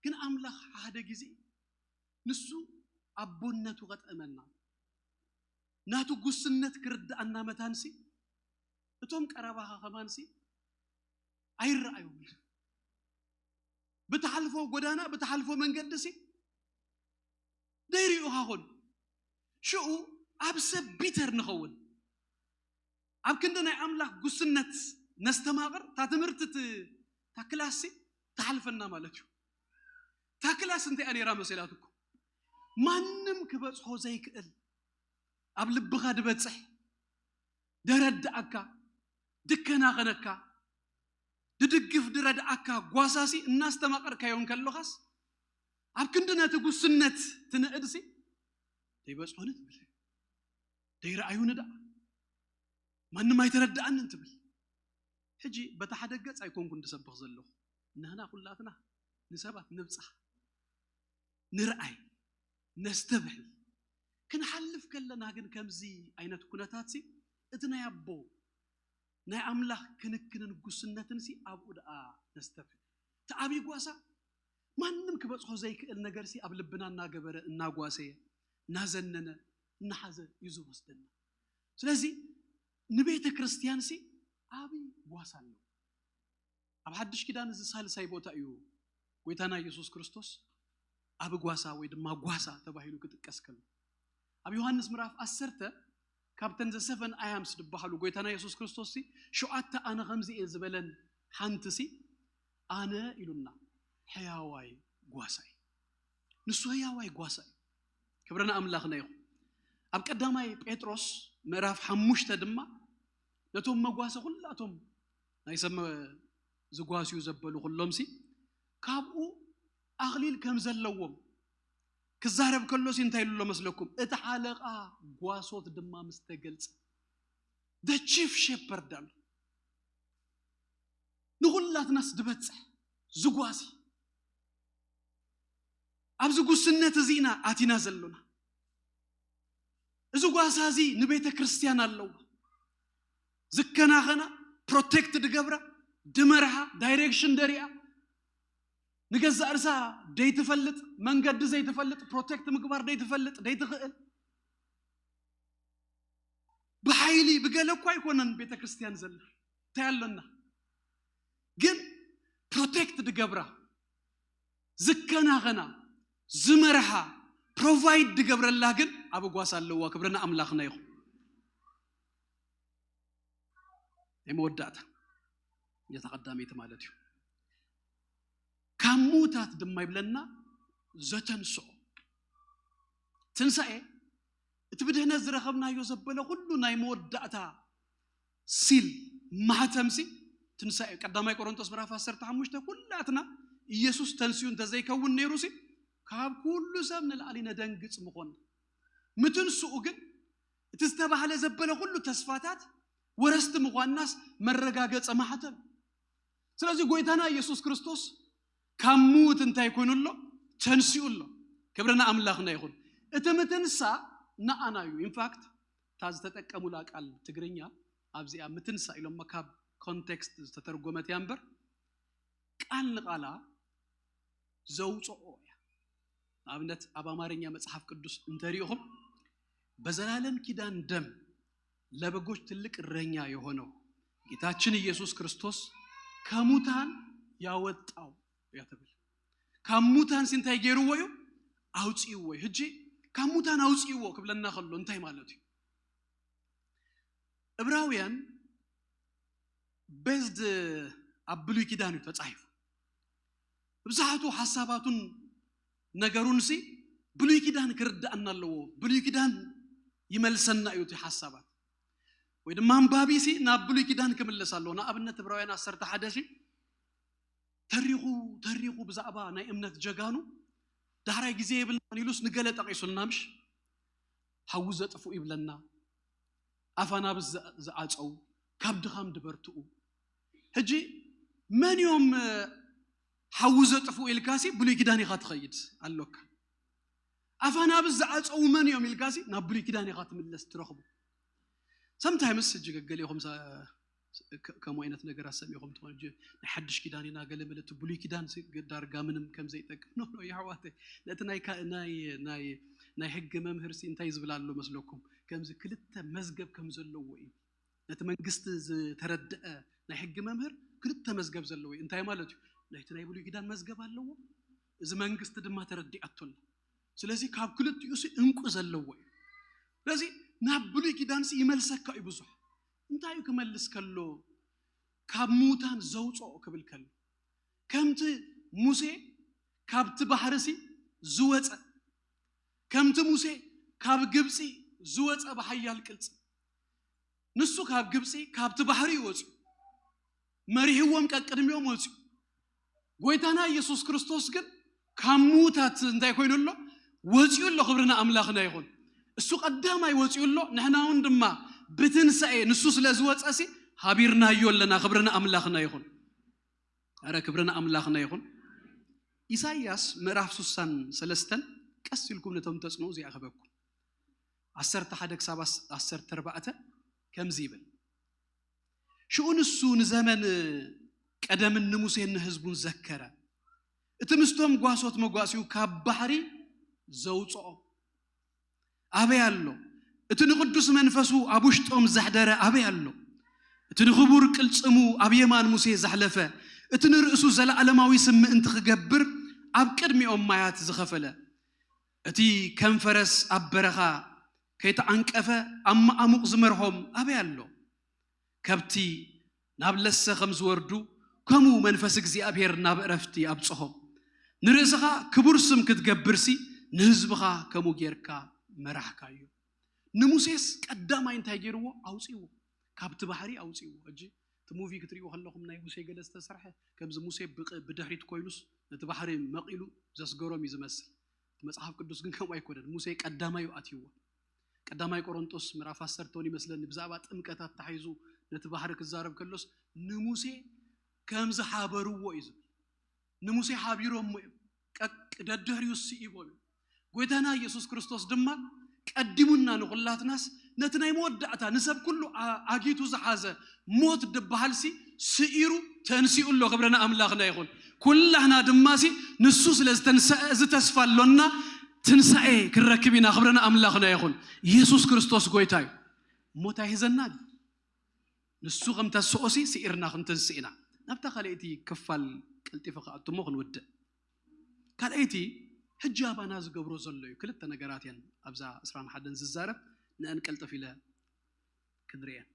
ግን ኣምላኽ ሓደ ግዜ ንሱ ኣቦነቱ ከጥዕመና፣ ናቱ ጉስነት ክርድኣና መታንሲ፣ እቶም ቀረባኻ ከማንሲ ኣይረኣዮምን። ብትሓልፎ ጎዳና፣ ብትሓልፎ መንገዲ ሲ ደይሪኡኻ ኾን። ሽኡ ኣብ ሰብ ቢተር ንኸውን። ኣብ ክንዲ ናይ ኣምላኽ ጉስነት ነስተማቕር፣ እታ ትምህርቲ ት-፣ እታ ክላስ ሲ ትሓልፈና ማለት እዩ። እታ ክላስ እንታይ እያ ነይራ መሰላትኩም? ማንም ክበጽሖ ዘይክእል፣ ኣብ ልብኻ ድበጽሕ፣ ደረድኣካ፣ ድከናኸነካ፣ ድድግፍ ድረድኣካ ጓሳሲ እናስተማቐርካዮ እንከለኻስ፣ ኣብ ክንዲ ነቲ ጉስነት ትንእድሲ፣ ደይበጽሖኒ ትብል፣ ደይረኣዩኒ ደኣ፣ ማንም ኣይተረድኣንን ትብል። ሕጂ በታ ሓደ ገጽ ኣይኮንኩን ድሰብኽ ዘለኹ። ንህና ኩላትና ንሰባት ንብጻሕ፣ ንርኣይ፣ ነስተብህል። ክንሓልፍ ከለና ግን ከምዚ ዓይነት ኩነታትሲ እቲ ናይ ኣቦ ናይ ኣምላኽ ክንክንን ጉስነትንሲ ኣብኡ ደኣ ነስተብህል። እቲ ዓብዪ ጓሳ ማንም ክበጽሖ ዘይክእል ነገርሲ ኣብ ልብና እናገበረ፣ እናጓሰየ፣ እናዘነነ፣ እናሓዘ እዩ ዝወስደና። ስለዚ ንቤተ ክርስቲያንሲ ዓብዪ ጓሳ ኣለዎ። ኣብ ሓድሽ ኪዳን እዚ ሳልሳይ ቦታ እዩ ጎይታና ኢየሱስ ክርስቶስ ዓቢ ጓሳ ወይ ድማ ጓሳ ተባሂሉ ክጥቀስ ከሎ፣ ኣብ ዮሃንስ ምዕራፍ ዓሰርተ ካብተን the seven I ams ዝበሃሉ ጎይታና ኢየሱስ ክርስቶስ ሲ ሸውዓተ ኣነ ከምዚ እየ ዝበለን ሓንቲ ሲ ኣነ ኢሉና ሕያዋይ ጓሳ እዩ። ንሱ ህያዋይ ጓሳ እዩ። ክብሪ ንኣምላኽና ይኹን። ኣብ ቀዳማይ ጴጥሮስ ምዕራፍ ሓሙሽተ ድማ ነቶም መጓሰ ኩላቶም ናይ ሰብ መ-፣ ዝጓስዩ ዘበሉ ኩሎምሲ ካብኡ ኣኽሊል ከም ዘለዎም ክዛረብ ከሎሲ እንታይ ኢሉ ኣሎ መስለኩም? እቲ ሓለቓ ጓሶት ድማ ምስ ተገልጸ፣ the chief shepherd ኣሎ። ንኹላትናስ ዝበጽሕ ዝጓሲ ኣብዚ ጉስነት እዚ ኢና ኣቲና ዘሎና። እዚ ጓሳ እዚ ንቤተ ክርስቲያን ኣለዋ። ዝከናኸና፣ ፕሮቴክት ድገብራ፣ ድመርሓ፣ ዳይሬክሽን ደሪኣ፣ ንገዛእ ርሳ ደይትፈልጥ፣ መንገዲ ዘይትፈልጥ፣ ፕሮቴክት ምግባር ደይትፈልጥ፣ ደይትኽእል፣ ብሓይሊ ብገለ እኳ ኣይኮነን ቤተ ክርስቲያን ዘላ። እንታይ ኣሎና ግን ፕሮቴክት ድገብራ፣ ዝከናኸና፣ ዝመርሓ፣ ፕሮቫይድ ድገብረላ ግን ኣብ ጓሳ ኣለዋ። ክብሪ ንኣምላኽና ይኹን። ናይ መወዳእታ፣ እታ ቀዳመይቲ ማለት እዩ። ካብ ምዉታት ድማ ይብለና ዘተንስኦ። ትንሳኤ እቲ ብድህነት ዝረኸብናዮ ዘበለ ኩሉ ናይ መወዳእታ ሲል፣ ማህተምሲ፣ እቲ ትንሳኤ ቀዳማይ ቆሮንቶስ ምዕራፍ ዓሰርተ ሓሙሽተ ኩላትና ኢየሱስ ተንስኡ እንተዘይከውን ነይሩ ሲ ካብ ኩሉ ሰብ ንላዕሊ ነደንግጽ ምኾን። ምትንስኡ ግን እቲ ዝተባህለ ዘበለ ኩሉ ተስፋታት ወረስቲ ምዃንናስ መረጋገጸ ማሕተም። ስለዚ ጎይታና ኢየሱስ ክርስቶስ ካብ ምውት እንታይ ኮይኑ ኣሎ? ተንሲኡ ኣሎ። ክብርና ኣምላኽና ይኹን። እቲ ምትንሳ ንኣና እዩ። ኢንፋክት እታ ዝተጠቀሙላ ቃል ትግርኛ ኣብዚኣ ምትንሳ ኢሎሞ ካብ ኮንቴክስት ዝተተርጎመት እያ እምበር ቃል ንቃላ ዘውፅኦ እያ። ንኣብነት ኣብ ኣማርኛ መጽሓፍ ቅዱስ እንተሪኢኹም በዘላለም ኪዳን ደም ለበጎች ትልቅ እረኛ የሆነው ጌታችን ኢየሱስ ክርስቶስ ከሙታን ያወጣው እያ ትብል። ካብ ሙታን ሲ እንታይ ገይርዎ እዩ? ኣውፅእዎ እዩ። ሕጂ ካብ ሙታን ኣውፅእዎ ክብለና ከሎ እንታይ ማለት እዩ? እብራውያን ቤዝድ ኣብ ብሉይ ኪዳን እዩ ተጻሒፉ። ብዛሕቱ ሓሳባቱን ነገሩን ሲ ብሉይ ኪዳን ክርዳእና ኣለዎ። ብሉይ ኪዳን ይመልሰና እዩ እቲ ሓሳባት ወይ ድማ ኣንባቢ ሲ ናብ ብሉይ ኪዳን ክምለስ ኣለዎ። ንኣብነት እብራውያን ዓሰርተ ሓደ ሲ ተሪኹ ተሪኹ ብዛዕባ ናይ እምነት ጀጋኑ ዳሕራይ ግዜ የብልናን ኢሉስ ንገለ ጠቒሱልና ምሽ ሓዊ ዘጥፍኡ ይብለና ኣፋናብስ ዝኣፀው ካብ ድኻም ድበርትኡ። ሕጂ መን እዮም ሓዊ ዘጥፍኡ ኢልካሲ ብሉይ ኪዳን ኢኻ ትኸይድ ኣሎካ። ኣፋናብስ ዝኣፀው መን እዮም ኢልካሲ ናብ ብሉይ ኪዳን ኢኻ ትምለስ ትረኽቡ። ሰምታይምስ ሕጂ ገገሊኹም ከምኡ ዓይነት ነገር ኣሰሚኹም ትኾኑ። ናይ ሓድሽ ኪዳን ኢና ገለ መለ እቲ ብሉይ ኪዳን ዳርጋ ምንም ከም ዘይጠቅም ኖ ኖ ይሕዋተይ። ነቲ ናይ ሕጊ መምህር ሲ እንታይ ዝብል ኣሎ መስለኩም? ከምዚ ክልተ መዝገብ ከም ዘለዎ እዩ። ነቲ መንግስቲ ዝተረድአ ናይ ሕጊ መምህር ክልተ መዝገብ ዘለዎ እዩ። እንታይ ማለት እዩ? ናይቲ ናይ ብሉይ ኪዳን መዝገብ ኣለዎ፣ እዚ መንግስቲ ድማ ተረዲኣቶና። ስለዚ ካብ ክልቲኡ ሲ እንቁ ዘለዎ እዩ። ስለዚ ናብ ብሉይ ኪዳን ሲ ይመልሰካ እዩ ብዙሕ። እንታይ እዩ ክመልስ ከሎ ካብ ምውታን ዘውፅኦ ክብል ከሎ ከምቲ ሙሴ ካብቲ ባሕሪ ሲ ዝወፀ ከምቲ ሙሴ ካብ ግብፂ ዝወፀ ብሓያል ቅልፂ ንሱ ካብ ግብፂ ካብቲ ባሕሪ እዩ ወፅኡ መሪሕዎም ቀቅድሚኦም ወፅኡ። ጎይታና ኢየሱስ ክርስቶስ ግን ካብ ምዉታት እንታይ ኮይኑ ኣሎ? ወፅኡ ኣሎ። ክብርና ኣምላኽና ይኹን። እሱ ቀዳማይ ወፅኡ ኣሎ። ንሕና እውን ድማ ብትንሳኤ ንሱ ስለ ዝወፀሲ ሃቢርናዮ ኣለና። ክብርና ኣምላኽና ይኹን። ኣረ ክብርና ኣምላኽና ይኹን። ኢሳይያስ ምዕራፍ ሱሳን ሰለስተን ቀስ ኢልኩም ነቶም ተጽንኡ እዚኣ ክበኩም ዓሰርተ ሓደ ክሳብ ዓሰርተ ኣርባዕተ ከምዚ ይብል። ሽኡ ንሱ ንዘመን ቀደምን ንሙሴን ንህዝቡን ዘከረ። እቲ ምስቶም ጓሶት መጓሲኡ ካብ ባሕሪ ዘውፅኦ ኣበይ ኣሎ? እቲ ንቕዱስ መንፈሱ ኣብ ውሽጦም ዘሕደረ ኣበይ ኣሎ? እቲ ንኽቡር ቅልጽሙ ኣብ የማን ሙሴ ዘሕለፈ፣ እቲ ንርእሱ ዘለዓለማዊ ስምእንቲ ክገብር ኣብ ቅድሚኦም ማያት ዝኸፈለ፣ እቲ ከም ፈረስ ኣብ በረኻ ከይተዓንቀፈ ኣብ መዓሙቕ ዝመርሖም ኣበይ ኣሎ? ከብቲ ናብ ለሰ ከም ዝወርዱ፣ ከምኡ መንፈስ እግዚኣብሔር ናብ ዕረፍቲ ኣብጽሖም። ንርእስኻ ክቡር ስም ክትገብርሲ፣ ንህዝብኻ ከምኡ ጌርካ መራሕካዮ። ንሙሴስ ቀዳማይ እንታይ ገይርዎ? ኣውጽእዎ። ካብቲ ባሕሪ ኣውጽእዎ። ሕጂ እቲ ሙቪ ክትርእዩ ከለኹም ናይ ሙሴ ገለ ዝተሰርሐ፣ ከምዚ ሙሴ ብቕ-፣ ብድሕሪት ኮይኑስ ነቲ ባሕሪ መቒሉ ዘስገሮም እዩ ዝመስል። እቲ መጽሓፍ ቅዱስ ግን ከምኡ ኣይኮነን። ሙሴ ቀዳማይ እዩ ኣትይዎ። ቀዳማይ ቆሮንጦስ ምዕራፍ ዓሰርተ እውን ይመስለኒ ብዛዕባ ጥምቀት ኣተሓሒዙ ነቲ ባሕሪ ክዛረብ ከሎስ ንሙሴ ከም ዝሓበርዎ እዩ ዝብል። ንሙሴ ሓቢሮሞ እዮም። ቀቅ-፣ ደድሕሪኡ ስኢቦም እዮም። ጎይታና ኢየሱስ ክርስቶስ ድማ ቀዲሙና ንኹላትናስ ነቲ ናይ መወዳእታ ንሰብ ኩሉ ኣ-፣ ኣጊቱ ዝሓዘ ሞት ድበሃልሲ ስኢሩ ተንሲኡ ኣሎ። ክብርና ኣምላኽና ይኹን። ኩላህና ድማሲ ንሱ ስለ ዝተንሰአ እዚ ተስፋ ኣሎና ትንሳኤ ክንረክብ ኢና። ክብርና ኣምላኽና ይኹን። ኢየሱስ ክርስቶስ ጎይታ እዩ። ሞት ኣይሕዘናን። ንሱ ከም ተስኦሲ ስኢርና ክንትንስእ ኢና። ናብታ ካልኣይቲ ክፋል ቀልጢፈ ክኣቱ እሞ ክንውድእ። ካልኣይቲ ሕጂ ኣባና ዝገብሮ ዘሎ እዩ። ክልተ ነገራት እየን ኣብዛ ዕስራን ሓደን ዝዛረብ፣ ንአን ቀልጥፍ ኢለ ክንርእየን።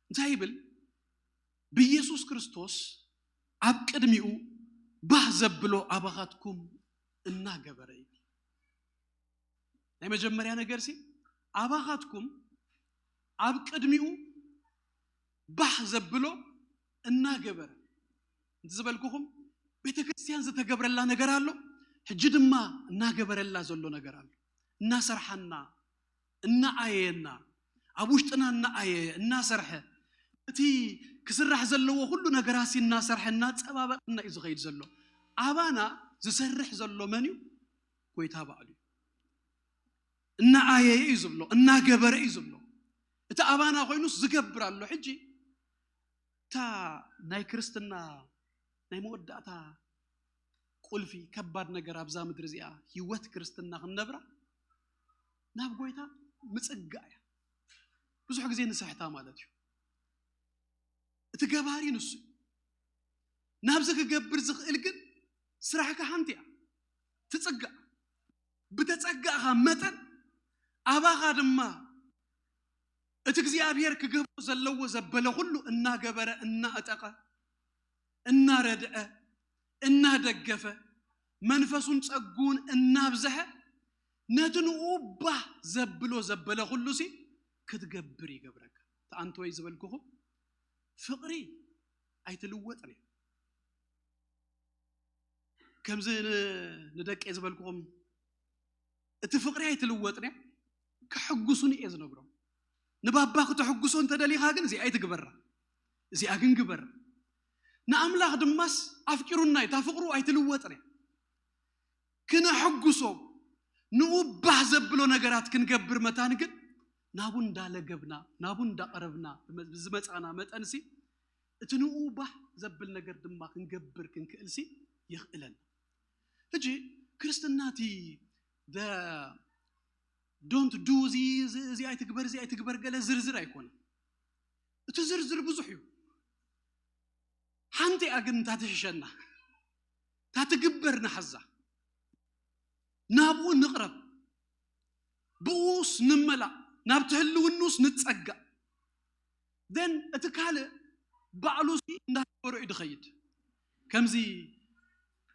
እንታይ ይብል? ብኢየሱስ ክርስቶስ ኣብ ቅድሚኡ ባህ ዘብሎ ኣባኻትኩም እናገበረ ይብል። ናይ መጀመርያ ነገር ሲ ኣባኻትኩም ኣብ ቅድሚኡ ባህ ዘብሎ እናገበረ፣ እንት ዝበልኩኹም፣ ቤተ ክርስቲያን ዝተገብረላ ነገር ኣሎ፣ ሕጂ ድማ እናገበረላ ዘሎ ነገር ኣሎ። እናሰርሓና፣ እናኣየየና፣ ኣብ ውሽጥና እናኣየየ እናሰርሐ፣ እቲ ክስራሕ ዘለዎ ኩሉ ነገራሲ እናሰርሐ እናጸባበቐና እዩ ዝኸይድ ዘሎ። ኣባና ዝሰርሕ ዘሎ መን እዩ? ጎይታ ባዕሉ እዩ። እናኣየየ እዩ ዝብሎ፣ እናገበረ እዩ ዝብሎ። እቲ ኣባና ኮይኑስ ዝገብር ኣሎ። ሕጂ እታ ናይ ክርስትና ናይ መወዳእታ ቁልፊ፣ ከባድ ነገር ኣብዛ ምድሪ እዚኣ፣ ህይወት ክርስትና ክንነብራ ናብ ጎይታ ምጽጋእ እያ። ብዙሕ ግዜ ንስሕታ ማለት እዩ። እቲ ገባሪ ንሱ እዩ። ናብዚ ክገብር ዝኽእል ግን ስራሕካ ሓንቲ እያ። ትጽጋእ። ብተጸጋእኻ መጠን ኣባኻ ድማ እቲ እግዚኣብሔር ክገብሮ ዘለዎ ዘበለ ኩሉ እናገበረ፣ እናእጠቐ፣ እናረድአ፣ እናደገፈ፣ መንፈሱን ጸጉን እናብዝሐ፣ ነቲ ንኡ ባህ ዘብሎ ዘበለ ኩሉሲ ክትገብር ይገብረካ። ተኣንተወይ ዝበልኩኹም፣ ፍቕሪ ኣይትልወጥን እያ። ከምዚ ን-፣ ንደቀይ ዝበልኩኹም፣ እቲ ፍቕሪ ኣይትልወጥን እያ። ከሕጉሱኒ እየ ዝነግሮም። ንባባ ክተሕጉሶ እንተደሊኻ ግን እዚኣ ኣይትግበራ፣ እዚኣ ግን ግበራ። ንኣምላኽ ድማስ ኣፍቂሩና እዩ። እታ ፍቕሩ ኣይትልወጥን እያ። ክነሕጉሶ፣ ንኡ ባህ ዘብሎ ነገራት ክንገብር መታን ግን ናቡ እንዳለገብና፣ ናቡ እንዳቐረብና ብመ-፣ ብዝመጻና መጠንሲ፣ እቲ ንኡ ባህ ዘብል ነገር ድማ ክንገብር ክንክእልሲ የኽእለና። ሕጂ ክርስትና እቲ the don't do፣ እዚ፣ እዚ፣ እዚ ኣይትግበር፣ እዚ ኣይትግበር፣ ገለ ዝርዝር ኣይኮነን። እቲ ዝርዝር ብዙሕ እዩ። ሓንቲ እያ ግን እታ ትሕሸና፣ እታ ትግበር ንሓዛ፣ ናብኡ ንቕረብ፣ ብኡስ ንመላእ፣ ናብቲ ህልውኑስ ንጸጋእ። Then እቲ ካልእ ባዕሉ ሲ እንዳገበሮ እዩ ድኸይድ። ከምዚ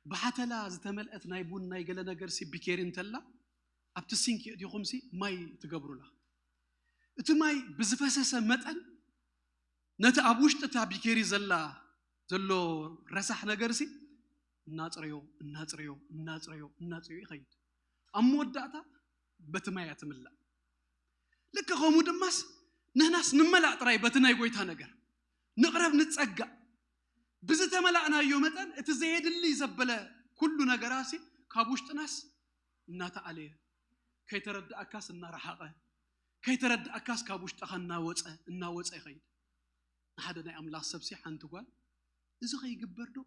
ብሓተላ ዝተመልአት ናይ ቡን ናይ ገለ ነገር ሲ ቢኬሪ እንተላ፣ ኣብቲ ሲንክ የእቲኹም ሲ ማይ ትገብሩላ። እቲ ማይ ብዝፈሰሰ መጠን ነቲ ኣብ ውሽጢ እታ ቢኬሪ ዘላ ዘሎ ረሳሕ ነገር ሲ እናጽረዮ፣ እናጽረዮ፣ እናጽረዮ፣ እናጽረዮ ይኸይድ። ኣብ መወዳእታ በቲ ማይ እያ ትምላእ። ልክ ከምኡ ድማስ ንሕናስ ንመላእ ጥራይ በቲ ናይ ጎይታ ነገር ንቕረብ፣ ንጸጋእ። ብዝተመላእናዮ መጠን እቲ ዘየድሊ ዘበለ ኩሉ ነገራሲ ካብ ውሽጥናስ እናተኣለየ፣ ከይተረድኣካስ እናረሓቐ፣ ከይተረድኣካስ ካብ ውሽጥኻ እናወጸ፣ እናወጸ ይኸይድ። ንሓደ ናይ ኣምላኽ ሰብሲ ሓንቲ ጓል፣ "እዚ ኸይግበር ዶ?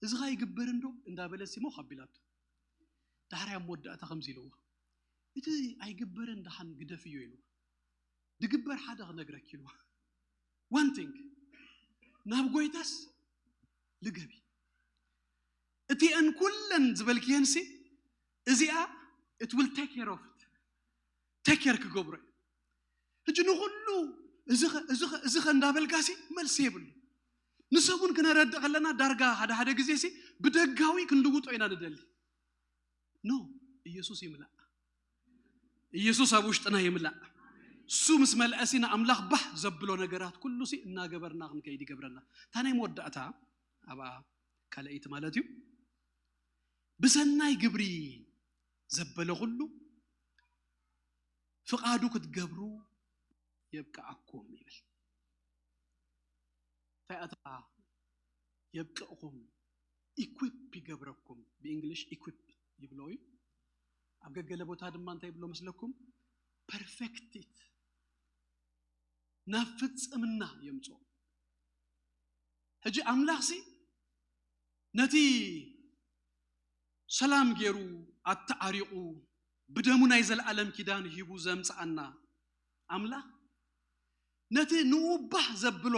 እዚ ኸይግበር እንዶ?" እንዳበለ ሲሞ ካቢላቶ። ዳሕራይ ኣብ መወዳእታ ከምዚ ኢልዎ፣ "እቲ ኣይግበርን ደሓን ግደፍዮ" ኢልዎ። "ድግበር ሓደ ክነግረኪ" ኢልዎ። One thing፣ ናብ ጎይታስ ልገቢ። እቲአን ኩለን ዝበልክየንሲ እዚኣ it will take care of it። ቴክ ኬር ክገብሮ እዩ። ሕጂ ንኹሉ እዚ ኸ፣ እዚ ኸ፣ እዚ ኸ እንዳበልካሲ መልሲ የብሉ። ንሰብ እውን ክነረድእ ከለና ዳርጋ ሓደ ሓደ ግዜሲ ብደጋዊ ክንልውጦ ኢና ንደሊ። ኖ፣ ኢየሱስ ይምላእ። ኢየሱስ ኣብ ውሽጥና ይምላእ። እሱ ምስ መልአሲ ንኣምላኽ ባህ ዘብሎ ነገራት ኩሉሲ እናገበርና ክንከይድ ይገብረና። እታ ናይ መወዳእታ ኣብኣ ካልኣይቲ ማለት እዩ። ብሰናይ ግብሪ ዘበለ ኩሉ ፍቓዱ ክትገብሩ የብቅዓኩም ይብል። እንታይ ኣታ የብቅዕኹም? ኢኩፕ ይገብረኩም። ብእንግሊሽ ኢኩፕ ይብሎ እዩ። ኣብ ገገለ ቦታ ድማ እንታይ ይብሎ መስለኩም? ፐርፌክቲት፣ ናብ ፍጽምና የምጽኦ። ሕጂ ኣምላኽሲ ነቲ ሰላም ገይሩ ኣተዓሪቑ ብደሙ ናይ ዘለኣለም ኪዳን ሂቡ ዘምጽኣና ኣምላኽ ነቲ ንኡ ባህ ዘብሎ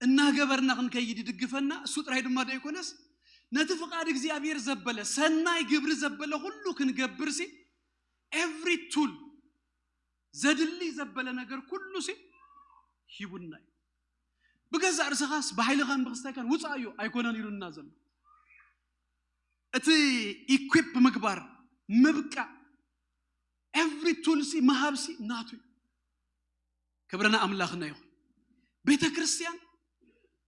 እናገበርና ክንከይድ ይድግፈና። እሱ ጥራይ ድማ ዘይኮነስ ነቲ ፍቓድ እግዚኣብሔር ዘበለ ሰናይ ግብሪ ዘበለ ኩሉ ክንገብርሲ ኤቭሪ ቱል ዘድሊ ዘበለ ነገር ኩሉሲ ሂቡና እዩ። ብገዛእ ርእስኻስ ብሓይልኻን ብክስታይካን ውፃእ እዩ ኣይኮነን ኢሉና ዘሎ። እቲ ኢኩፕ ምግባር፣ ምብቃዕ፣ ኤቭሪ ቱልሲ መሃብሲ ናቱ እዩ። ክብሪ ንኣምላኽና ይኹን። ቤተ ክርስቲያን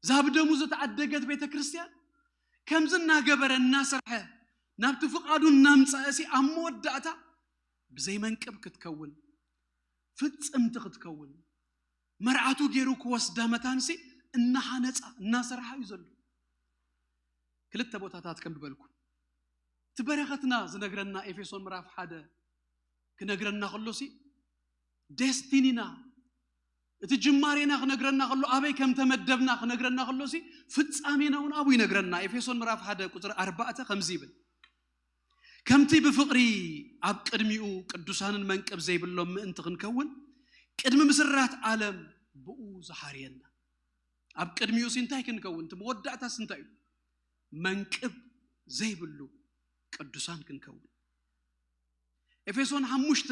እዛ ብደሙ ዝተዓደገት ቤተ ክርስቲያን ከምዚ እናገበረ እናሰርሐ ናብቲ ፍቓዱ እናምፀእሲ ኣብ መወዳእታ ብዘይ መንቅብ ክትከውን፣ ፍጽምቲ ክትከውን፣ መርዓቱ ገይሩ ክወስዳ መታንሲ እናሃነፃ እናሰርሓ እዩ ዘሎ። ክልተ ቦታታት ከንብበልኩም። እቲ በረኸትና ዝነግረና ኤፌሶን ምዕራፍ ሓደ ክነግረና ከሎሲ፣ ዴስቲኒና፣ እቲ ጅማሬና ክነግረና ከሎ፣ ኣበይ ከም ተመደብና ክነግረና ከሎሲ፣ ፍጻሜና እውን ኣብኡ ይነግረና። ኤፌሶን ምዕራፍ ሓደ ቁጽሪ ኣርባዕተ ከምዚ ይብል፣ ከምቲ ብፍቕሪ ኣብ ቅድሚኡ ቅዱሳንን መንቅብ ዘይብሎም ምእንቲ ክንከውን፣ ቅድሚ ምስራት ዓለም ብኡ ዝሓርየና። ኣብ ቅድሚኡ ሲ እንታይ ክንከውን? እቲ መወዳእታስ እንታይ እዩ? መንቅብ ዘይብሉ ቅዱሳን ክንከውን። ኤፌሶን ሓሙሽተ፣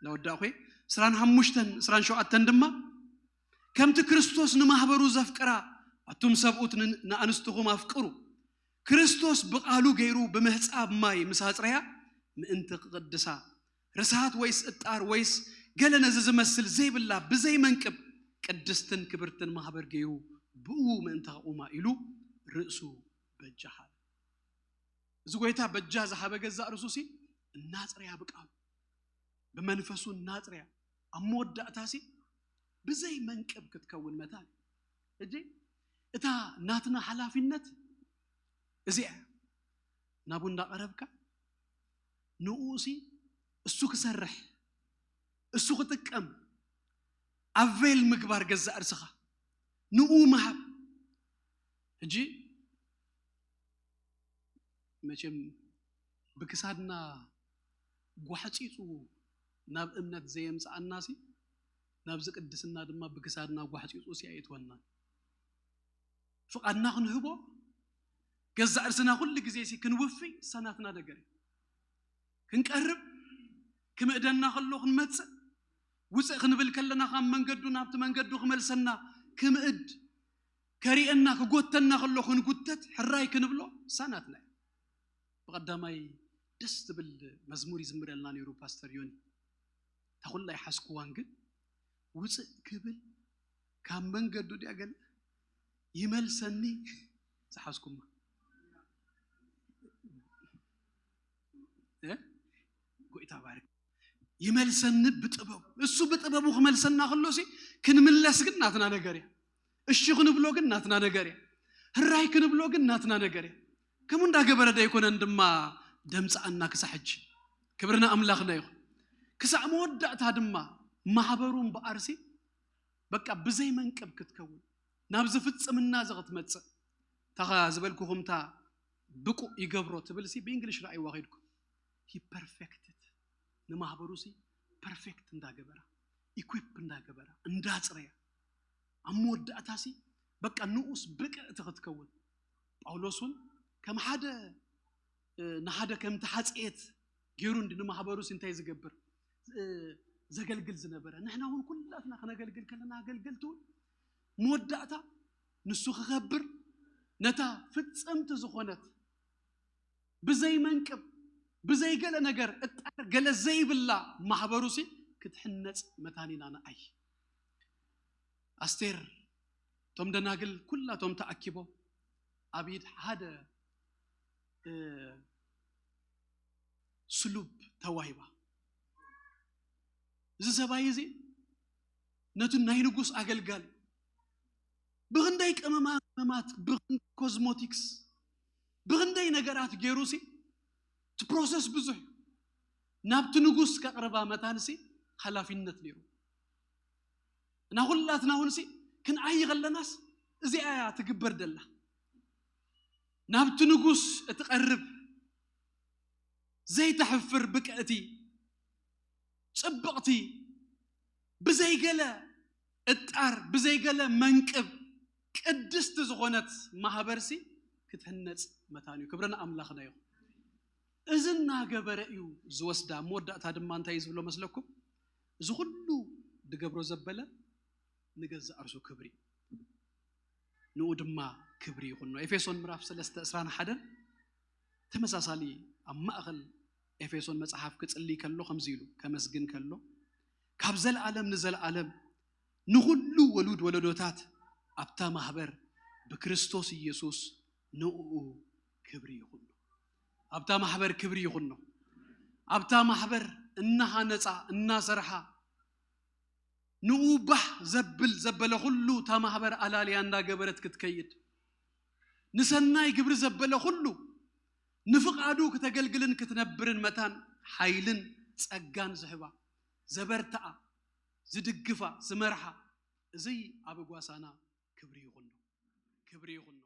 ነወዳእኹ፣ ዕስራን ሓሙሽተን ዕስራን ሸውዓተን ድማ፣ ከምቲ ክርስቶስ ንማህበሩ ዘፍቅራ፣ ኣቱም ሰብኡት ን-፣ ንኣንስትኹም ኣፍቅሩ። ክርስቶስ ብቓሉ ገይሩ ብምህጻብ ማይ ምስ ኣጽረያ፣ ምእንቲ ክቕድሳ፣ ርሳት ወይስ እጣር ወይስ ገለ ነዚ ዝመስል ዘይብላ ብዘይ መንቅብ ቅድስትን ክብርትን ማህበር ገይሩ ብኡ ምእንቲ ከቑማ ኢሉ ርእሱ በጃ ሃበ። እዚ ጎይታ በጃ ዝሃበ ገዛእ ርእሱ ሲ እናጽረያ ብቃሉ ብመንፈሱ እናጽረያ ኣብ መወዳእታ ሲ ብዘይ መንቅብ ክትከውን መታን። ሕጂ እታ ናትና ሓላፊነት እዚኣ እያ። ናቡ እንዳቐረብካ ንኡ ሲ እሱ ክሰርሕ፣ እሱ ክጥቀም፣ ኣቬል ምግባር ገዛእ ርእስኻ ንኡ ምሃብ። ሕጂ መቸም ብክሳድና ጓሕፂፁ ናብ እምነት ዘየምፅኣና ሲ ናብዚ ቅድስና ድማ ብክሳድና ጓሕፂፁ ሲ ኣየእትወናን። ፍቓድና ክንህቦ፣ ገዛእ ርእስና ኩሉ ግዜ ሲ ክንውፊ፣ እሳ ናትና ነገር እዩ። ክንቀርብ፣ ክምእደና ከሎ ክንመጽእ፣ ውፅእ ክንብል ከለና ካብ መንገዱ ናብቲ መንገዱ ክመልሰና፣ ክምእድ፣ ከሪኤና፣ ክጎተና ከሎ ክንጉተት፣ ሕራይ ክንብሎ፣ እሳ ናትና እዩ። ብቐዳማይ ደስ ዝብል መዝሙር ይዝምረልና ነይሩ ፓስተር ዮኒ። እታ ኩላ ይሓዝኩዋን ግን ውፅእ ክብል ካብ መንገዱ ድያ ገለ ይመልሰኒ ዝሓዝኩማ። እ? ጎይታ ባርክ። ይመልሰኒ ብጥበቡ። እሱ ብጥበቡ ክመልሰና ከሎ ሲ ክንምለስ ግን ናትና ነገር እያ። እሺ ክንብሎ ግን ናትና ነገር እያ። ህራይ ክንብሎ ግን ናትና ነገር እያ። ከምኡ እንዳገበረ ዶ ኣይኮነን ድማ ደምፅኣና ክሳዕ ሕጂ? ክብሪ ንኣምላኽና ይኹን። ክሳዕ መወዳእታ ድማ ማሕበሩ እምበኣርሲ በቃ ብዘይ መንቅብ ክትከውን ናብዚ ፍጽምና እዚ ክትመጽእ። እታ ዝበልኩኹም እታ ብቁእ ይገብሮ ትብል ሲ ብእንግሊሽ ረኣይዋ ከይድኩም። He perfected ንማሕበሩ ሲ ፐርፌክት እንዳገበራ፣ ኢኩፕ እንዳገበራ፣ እንዳጽረያ፣ ኣብ መወዳእታ ሲ በቃ ንኡስ ብቅዕቲ ክትከውን። ጳውሎስ እውን ከም ሓደ እ፣ ንሓደ ከም ተሓጽየት ገይሩ እንዲ ንማሕበሩ ሲ እንታይ ዝገብር እ፣ ዘገልግል ዝነበረ። ንሕና እውን ኩላትና ክነገልግል ከለና ኣገልገልቲ እውን መወዳእታ ንሱ ክኸብር ነታ ፍጽምቲ ዝኾነት ብዘይ መንቅብ ብዘይ ገለ ነገር እጣር ገለ ዘይብላ ማሕበሩ ሲ ክትሕነጽ መታን ኢና ንኣይ። ኣስቴር እቶም ደናግል ኩላቶም ተኣኪቦም ኣብ ኢድ ሓደ እ፣ ስሉብ ተዋሂባ። እዚ ሰብኣይ እዚ ነቲ ናይ ንጉስ ኣገልጋሊ ብኽንደይ ቀመማ ቀመማት፣ ብኽንደይ ኮዝሞቲክስ፣ ብኽንደይ ነገራት ገይሩ ሲ እቲ ፕሮሰስ ብዙሕ እዩ። ናብቲ ንጉስ ከቕርባ መታን ሲ ሓላፊነት ነይሩ። እና ኩላትና እውን ሲ ክንዓይ ከለናስ እዚኣ እያ ትግበር ደላ። ናብቲ ንጉስ እትቐርብ ዘይተሕፍር ብቅዕቲ፣ ጽብቕቲ፣ ብዘይገለ እጣር፣ ብዘይገለ መንቅብ፣ ቅድስቲ ዝኾነት ማህበርሲ ክትህነጽ መታን እዩ። ክብሪ ንኣምላኽና ይኹን። እዚ እናገበረ እዩ ዝወስዳ። መወዳእታ ድማ እንታይ እዩ ዝብሎ መስለኩም? እዚ ኩሉ ድገብሮ ዘበለ ንገዛእ ርእሱ ክብሪ፣ ንኡ ድማ ክብሪ ይኹኖ። ኤፌሶን ምዕራፍ ሰለስተ ዕስራን ሓደን ተመሳሳሊ ኣብ ማእኸል ኤፌሶን መጽሓፍ ክጽሊ ከሎ ከምዚ ኢሉ ከመስግን ከሎ፣ ካብ ዘለዓለም ንዘለዓለም ንኹሉ ወሉድ ወለዶታት ኣብታ ማህበር ብክርስቶስ ኢየሱስ ንእኡ ክብሪ ይኹኖ። ኣብታ ማሕበር ክብሪ ይኹኖ። ኣብታ ማሕበር እናሃነጻ እናሰርሓ ንኡ ባህ ዘብል ዘበለ ኩሉ እታ ማሕበር ኣላልያ እንዳገበረት ክትከይድ፣ ንሰናይ ግብሪ ዘበለ ኩሉ ንፍቓዱ ክተገልግልን ክትነብርን መታን ሓይልን ጸጋን ዝህባ፣ ዘበርትዓ፣ ዝድግፋ፣ ዝመርሓ፣ እዚ ኣብ ጓሳና ክብሪ ይኹኖ። ክብሪ ይኹኖ።